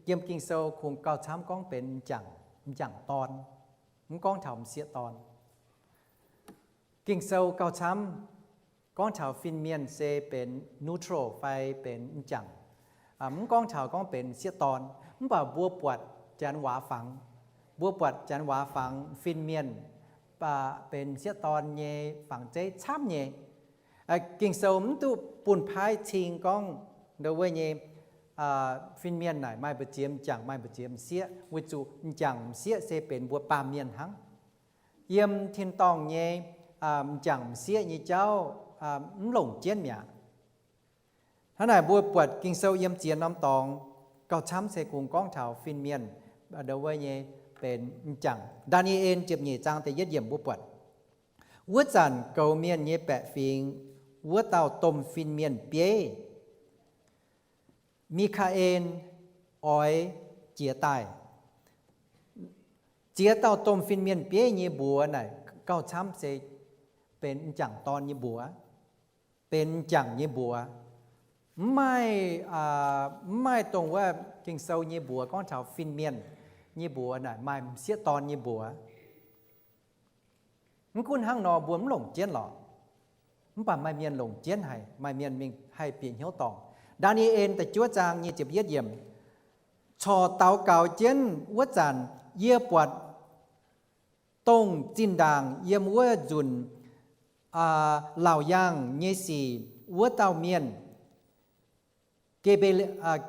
yiem Ging-Sou kungx gauh camv gorngv benx m'jangc, m'jangc dorn, mv gorngv taux m'sieqv dorn. Ging-Sou gauh camv gorngv taux fin-mienh se benx neutral fai benx m'jangc, mv gorngv taux gorngv benx m'sieqv dorn. Mv baac mbuo buatc janx waac fangx, mbuo buatc janx waac fangx fin-mienh benx m'sieqv dorn nyei fangx zeiv camv nyei. Ging-Sou mv duqv bun paaiv cing gorngv ndo wuov nyei fin-mienh naaic maaih mbu'ziex m'jangc, maaih mbu'ziex m'sieqv, weic zuqc m'jangc m'sieqv se benx mbuo baamh mienh hnangv. Yiem tin-dorngh nyei m'jangc m'sieqv nyei jauv mv longc jienv mi'aqv. Hnangv naaic mbuo buatc Ging-Sou yiem ziex norm dorngx gauh camv se kungx gorngv taux fin-mienh ndo wuov nyei benx m'jangc. Ndaa^ni^en ziepc nyeic zaang da'yietv yiemc mbuo buatc, wuov zanc goux mienh nyei baeqc fingx wuov dauh domh fin-mienh bieiv, Mi^kaa^en, oix jiez daaih. Ziex dauh domh fin-mienh bieiv nyei mbuox naaic gauh camv se benx m'jangc dorn nyei mbuox, benx m'jangc nyei mbuox. Mv maaih, mv maaih dongh wuov Ging-Sou nyei mbuox gorngv taux fin-mienh nyei mbuox naaic maaih m'sieqv dorn nyei mbuox. Mv gunv hnangv nor mbuo mv longc jienv lorqc. Mv baac maaih mienh longc jienv haic, maaih mienh mingh haih bieqc hnyouv dorngc. Ndaa^ni^en da'juov zaang nyic ziepc yietv yiemc, corc daux gaux jienv wuov zanc, yie buatc dongh zinh ndaangc yiem wuov nzunc laauc yaangh nyei sic wuov dauh mienh,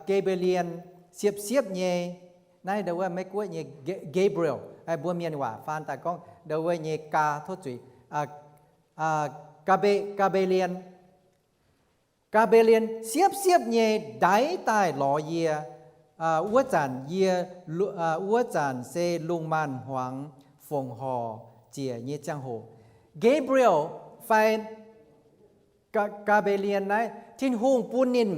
Ge^mbe^lien, siepv-siepv nyei, naaiv ndo wuov Meiv-Guoqv nyei Gabriel, mbuo mienh waac faan daaih gorngv ndo wuov nyei gaa tov zuiz, Ga^mbe^lien. Ga^mbe^lien siepv-siepv nyei ndaix daaih lorz yie. Wuov zanc yie, wuov zanc se lungh maanz-hmuangx fongc horc ziec nyei ziangh hoc. Gabriel fai Ga^mbe^lien naaiv, Tin-Hungh bun ninh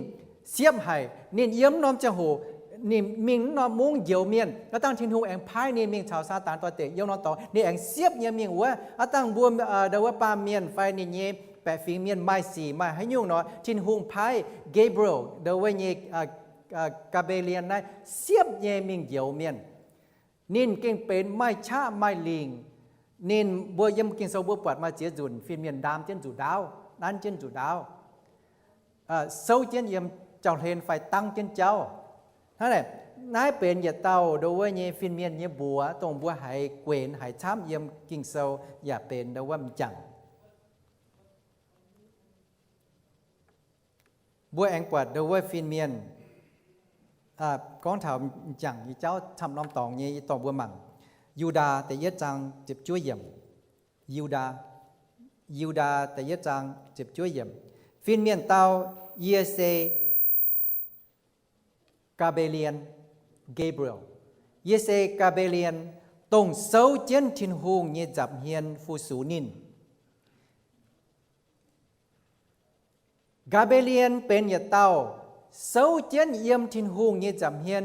siepv haic. Ninh yiem norm ziangh hoc, ninh mingh norm mungv njoux mienh. Aav dangh Tin-Hungh aengx paaiv ninh mingh caux Saadaan doix-dekc yiem norm dorngx, ninh aengx siepv nyei mingh wuov. Aav dangh mbuo ndo wuov baamh mienh fai ninh nyei baeqc fingx mienh maaih sic maaih haaix nyungc nor, Tin-Hungh paaiv Gabriel ndo wuov nyei Ga^mbe^lien naaiv siepv nyei mingh njoux mienh. Ninh gengh benx maaih qaqv maaih lingc. Ninh mbuo yiem Ging-Sou mbuo buatc maaih ziex nzunc fin-mienh ndaam jienv nzuqc ndaauv, nanv jienv nzuqc ndaauv, souv jienv yiem jauv-hlen fai dangv jienv jauv. Hnangv naaic, naaiv benx yietc dauh ndo wuov nyei fin-mienh nyei mbuox, dongh mbuo haiz guenx haiz camv yiem Ging-Sou yaac benx ndo wuov m'jangc. Mbuo aengx buatc ndo wuov fin-mienh, gorngv taux m'jangc nyei jauv camv norm dorngx nyei, yie dorh mbuo mangc Yu^ndaa da'yietv zaang ziepc juov yiemc. Yu^ndaa, Yu^ndaa da'yietv zaang ziepc juov yiemc. Fin-mienh dau, Yie se Ga^mbe^lien, Gabriel. Yie se Ga^mbe^lien, dongh souv jienv Tin-Hungh nyei nza'hmien fu-sux ninh. Ga^mbe^lien benx yietc dauh souv jienv yiem Tin-Hungh nyei nza'hmien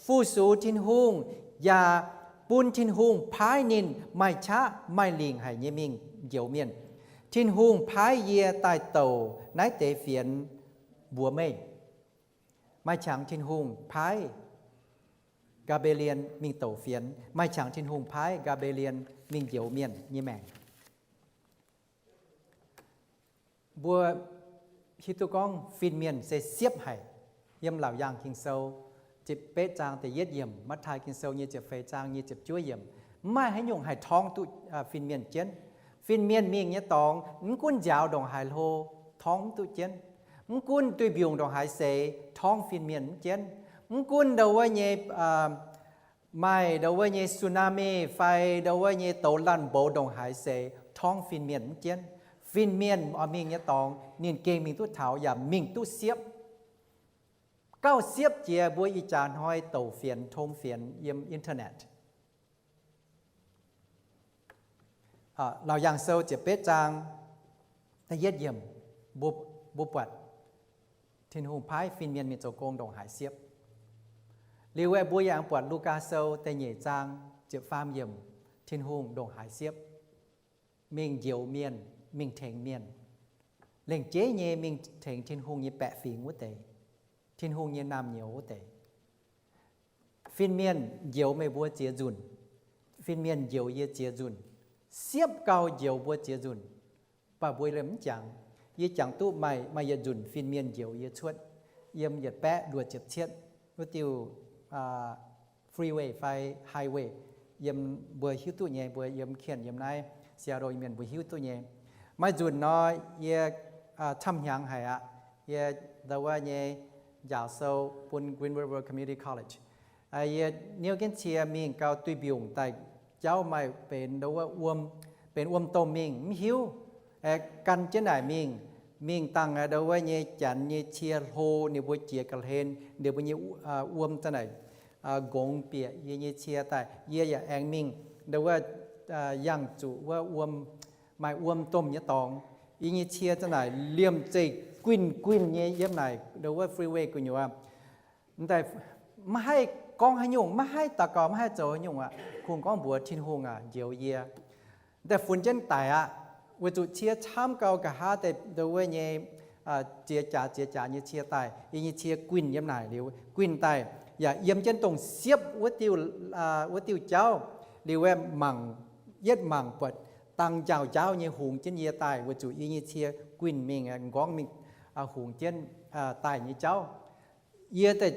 fu-sux Tin-Hungh, yaac bun Tin-Hungh paaiv ninh maaih qaqv maaih lingc haic nyei mingh njoux mienh. Tin-Hungh paaiv yie daaih douc naaiv deix fienx mbuox meih. Maaih qangx Tin-Hungh paaiv Ga^mbe^lien mingh douc fienx. Maaih qangx Tin-Hungh paaiv Ga^mbe^lien mingh njoux mienh nyei maengc. Mbuo hiuv duqv gorngv fin-mienh se siepv haic. Yiem Laauc Yaangh Ging-Sou ziepc betv zaang da'yietv yiemc, Matv^tai Ging-Sou nyei ziepc feix zaang nyei ziepc juov yiemc, mv maaih haaix nyungc haih torngv duqv fin-mienh jienv. Fin-mienh mingh nyei dorngx, mv gunv nziaaux ndongc haaix hlo, torngv mv duqv jienv. Mv gunv duih mbiungc ndongc haaix seix, torngv fin-mienh mv jienv. Mv gunv ndo wuov nyei maaih ndo wuov nyei tsunami fai ndo wuov nyei douz laanh mboux ndongc haaix seix, torngv fin-mienh mv jienv. Fin-mienh oix mingh nyei dorngx, ninh gengh mingh duqv taux yaac mingh duqv siepv. Gauh siepv jiex mbuo ih jaax hnoi douc fienx, tong fienx yiem internet. Laauc Yaangh Sou ziepc betv zaang da'yietv yiemc, mbuo mbuo buatc Tin-Hungh paaiv fin-mienh mingh zoux gong ndongc haaix siepv. Liuz aeqv, mbuo yaac buatc Lugaa Sou da'nyeic zaang ziepc faam yiemc, Tin-Hungh ndongc haaix siepv mingh njoux mienh, mingh tengx mienh. Lengc jeiv nyei mingh tengx Tin-Hungh nyei baeqc fingx wuov deix, Tin-Hungh nyei naamh nyouz wuov deix. Fin-mienh njoux meih mbuo ziex nzunc. Fin-mienh njoux yie ziex nzunc. Siepv gau njoux mbuo ziex nzunc. Mv baac mbuo liemh mv jangx. Yie jangx duqv maaih, maaih yietc nzunc fin-mienh njoux yie cuotv yiem yietc baeqv luoqc ziepc cietv wuov diuh freeway fai highway, yiem, mbuo hiuv duqv nyei, mbuo yiem Kent, yiem naaiv Seattle mienh mbuo hiuv duqv nyei. Maaih nzunc nor, yie camv hnyangx haic aqv. Yie ndau wuov nyei njaaux sou bun Green River Community College. Yie niouv jienv cie mingh gau, duih mbiungc daaih jauv maaih benx ndau wuov wuom, benx wuom domh mingh mv hiuv. Gan jienv naaic mingh, mingh dangh ndau wuov nyei janx nyei cie hlo, ninh mbuo jiex ga'hlen, ninh mbuo nyei wuom za'naaic nqongx bieqc yie nyei cie daaih. Yie yaac aengx mingh ndau wuov yangh zuqc wuov wuom, maaih wuom domh nyei dorngx. Yie nyei cie za'naaic liemh zeih guinh guinh nyei yiem naaic ndau wuov freeway gu'nyuoz. Daaih maiv haih gorngv haaix nyungc, maiv haih daux gaux, maiv haih zoux haaix nyungc aqv. Kungx gorngv mbuox Tin-Hungh aac, njoux yie. Daaih funx jienv daic aqv, weic zuqc cie camv gau, nqa'haav deix ndau wuov nyei ziex jaax ziex jaax nyei cie daaih. Yie nyei cie guinh yiem naaic liuz, guinh daaih yaac yiem jienv dongh siepv wuov diuh, wuov diuh jauv. Liuz aeqv, mangc, yietv mangc buatc dangh njaaux njaauv nyei hungx jienv yie daaih, weic zuqc yie nyei cie guinh mingh, nqorngv mingh hungx jienv daaih nyei jauv. Yie daaih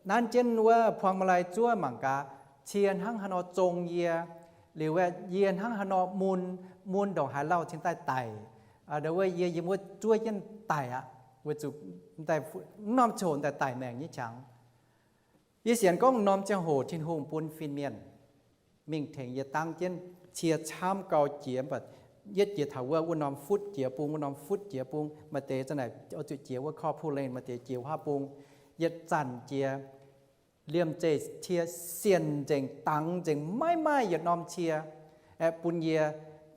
nanv jienv wuov พวงมาลัย zuov mangc gaax, cie hnangv haaix nor zong yie. Liuz aeqv, yie hnangv haaix nor mun, mun ndongc haaix lauh cingx daaih daic. Ndau wuov yie yiem wuov zuov jienv daic aqv, weic zuqc mv norm ziangh hoc daaih daic maengc nyei qangx. Yie sienx gorngv norm ziangh hoc Tin-Hungh bun fin-mienh mingh tengx yie dangv jienv cie camv gau jiex, mv baac yietv jiex taux wuov, wuov norm futv jiex bung, wuov norm futv jiex bung. Maaih deix za'naaic oix zuqc jiex wuov ข้อพูดเล่น, maaih deix jiex wuov haav bung. Yietc zanc jiex liemh zeih cie sienx nzengc, dangx nzengc, maiv maaih yietc norm cie aeqv, bun yie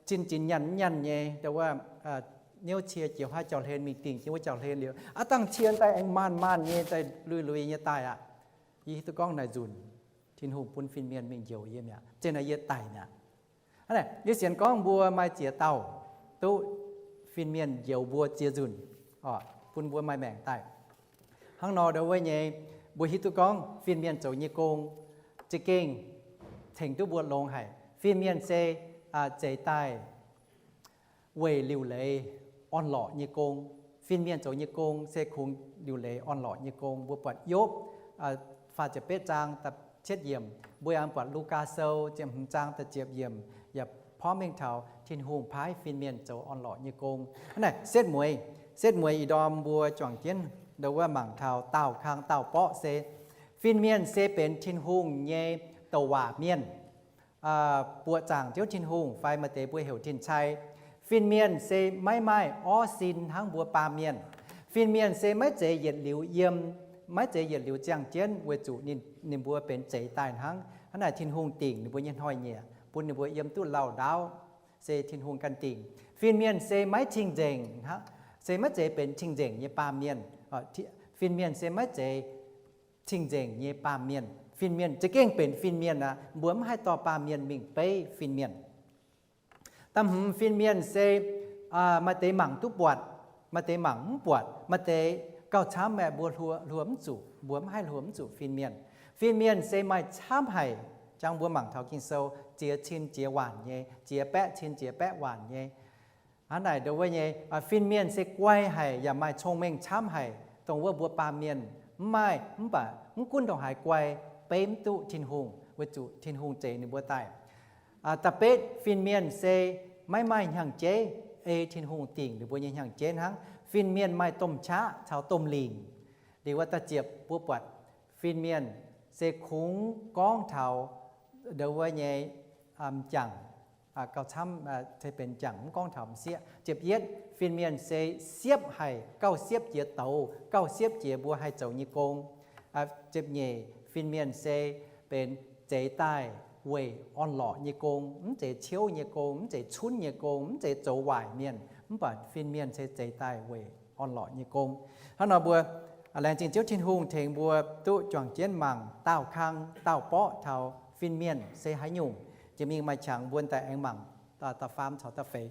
zinh zinx nyanc mv nyanc nyei. Ndau wuov niouv cie jiex wuov haav jauv-hlen, mingh dingc jienv wuov jauv-hlen liuz, aav dangh cie daaih aengx maanh maanh nyei, daaih lui-lui nyei daaih aqv. Yie hiuv duqv gorngv naaic nzunc Tin-Hungh bun fin-mienh mingh njoux yie mi'aqv, zinh naaic yie daic mi'aqv. Hnangv naaic, yie sienx gorngv mbuo maaih ziex dauh duqv fin-mienh njoux mbuo ziex nzunc, bun mbuo maaih maengc daaih. Hnangv nor ndau wuov nyei, mbuo hiuv duqv gorngv fin-mienh zoux nyei gong za'gengh tengx duqv mbuo longx haic. Fin-mienh se zeix daaih weic liuc leiz orn-lorqc nyei gong. Fin-mienh zoux nyei gong se kungx liuc leiz orn-lorqc nyei gong. Mbuo buatc Yopv faah ziepc betv zaang da'cietv yiemc, mbuo yaac buatc Lugaa Sou ziepc hmz zaang da'ziepc yiemc, yaac porv mengh taux Tin-Hungh paaiv fin-mienh zoux orn-lorqc nyei gong. Hnangv naaic setv mueiz, setv mueiz ih ndorm mbuo juangc jienv ndau wuov mangc taux daauh kang daauh borqv se, fin-mienh se benx Tin-Hungh nyei douc waac mienh, buoqc zaangc Ziouv Tin-Hungh fai maaih deix mbuo heuc tin-cai. Fin-mienh se maiv maaih orv sin hnangv mbuo baamh mienh. Fin-mienh se maiv zeiz yietc liuz yiem, maiv zeiz yietc liuz ziangh jienv weic zuqc ninh, ninh mbuo benx zeix daaih hnangv. Hnangv naaic Tin-Hungh dingc ninh mbuo nyei hnoi-nyieqc bun ninh mbuo yiem duqv lauh ndaauv, se Tin-Hungh ganh dingc. Fin-mienh se maiv cing-nzengc, se maiv zeiz benx cing-nzengc nyei baamh mienh. Fin-mienh se maiv zeiz cing-nzengc nyei baamh mienh. Fin-mienh za'gengh benx fin-mienh aqv. Mbuo mv haih dorh baamh mienh mingh beiv fin-mienh. Da'hmz, fin-mienh se maaih deix mangc duqv buatc, maaih deix mangc mv buatc, maaih deix gauh camv aeqv, mbuo hluo, hluo mv zuqc, mbuo mv haih hluo mv zuqc fin-mienh. Fin-mienh se maaih camv haic, jangx mbuo mangc taux Ging-Sou, ziex cin ziex waanc nyei, ziex baeqv cin ziex baeqv waanc nyei. Hnangv naaic ndau wuov nyei, fin-mienh se guai haic yaac maaih cong-mengh camv haic, dongh wuov mbuo baamh mienh mv maaih. Mv baac mv gunv ndongc haaix guai, beiv mv duqv Tin-Hungh, weic zuqc Tin-Hungh zeix ninh mbuo daaih. Da'betv, fin-mienh se maiv maaih hnyangx-jeiv, ei Tin-Hungh dingc ninh mbuo nyei hnyangx-jeiv hnangv. Fin-mienh maaih domh qaqv caux domh lingc. Liuz wuov da'ziepc mbuo buatc fin-mienh se kungx gorngv taux ndau wuov nyei m'jangc, gauh camv se benx m'jangc, mv gorngv taux m'sieqv. Ziepc yietv, fin-mienh se siepv haic, gauh siepv jiex douz, gauh siepv jiex mbuo haih zoux nyei gong. Ziepc nyeic, fin-mienh se benx zeix daaih weic orn-lorqc nyei gong, mv zeiz ciouv nyei gong, mv zeiz cunv nyei gong, mv zeiz zoux waaic mienh, mv baac fin-mienh se zeix daaih weic orn-lorqc nyei gong. Hnangv nor mbuo laengz zingh Ziouv Tin-Hungh tengx mbuo duqv juangc jienv mangc daauh kang daauh borqv taux fin-mienh se haaix nyungc. Jiex mingh maaih qangx mbuo daaih aengx mangc da'faam caux da'feix.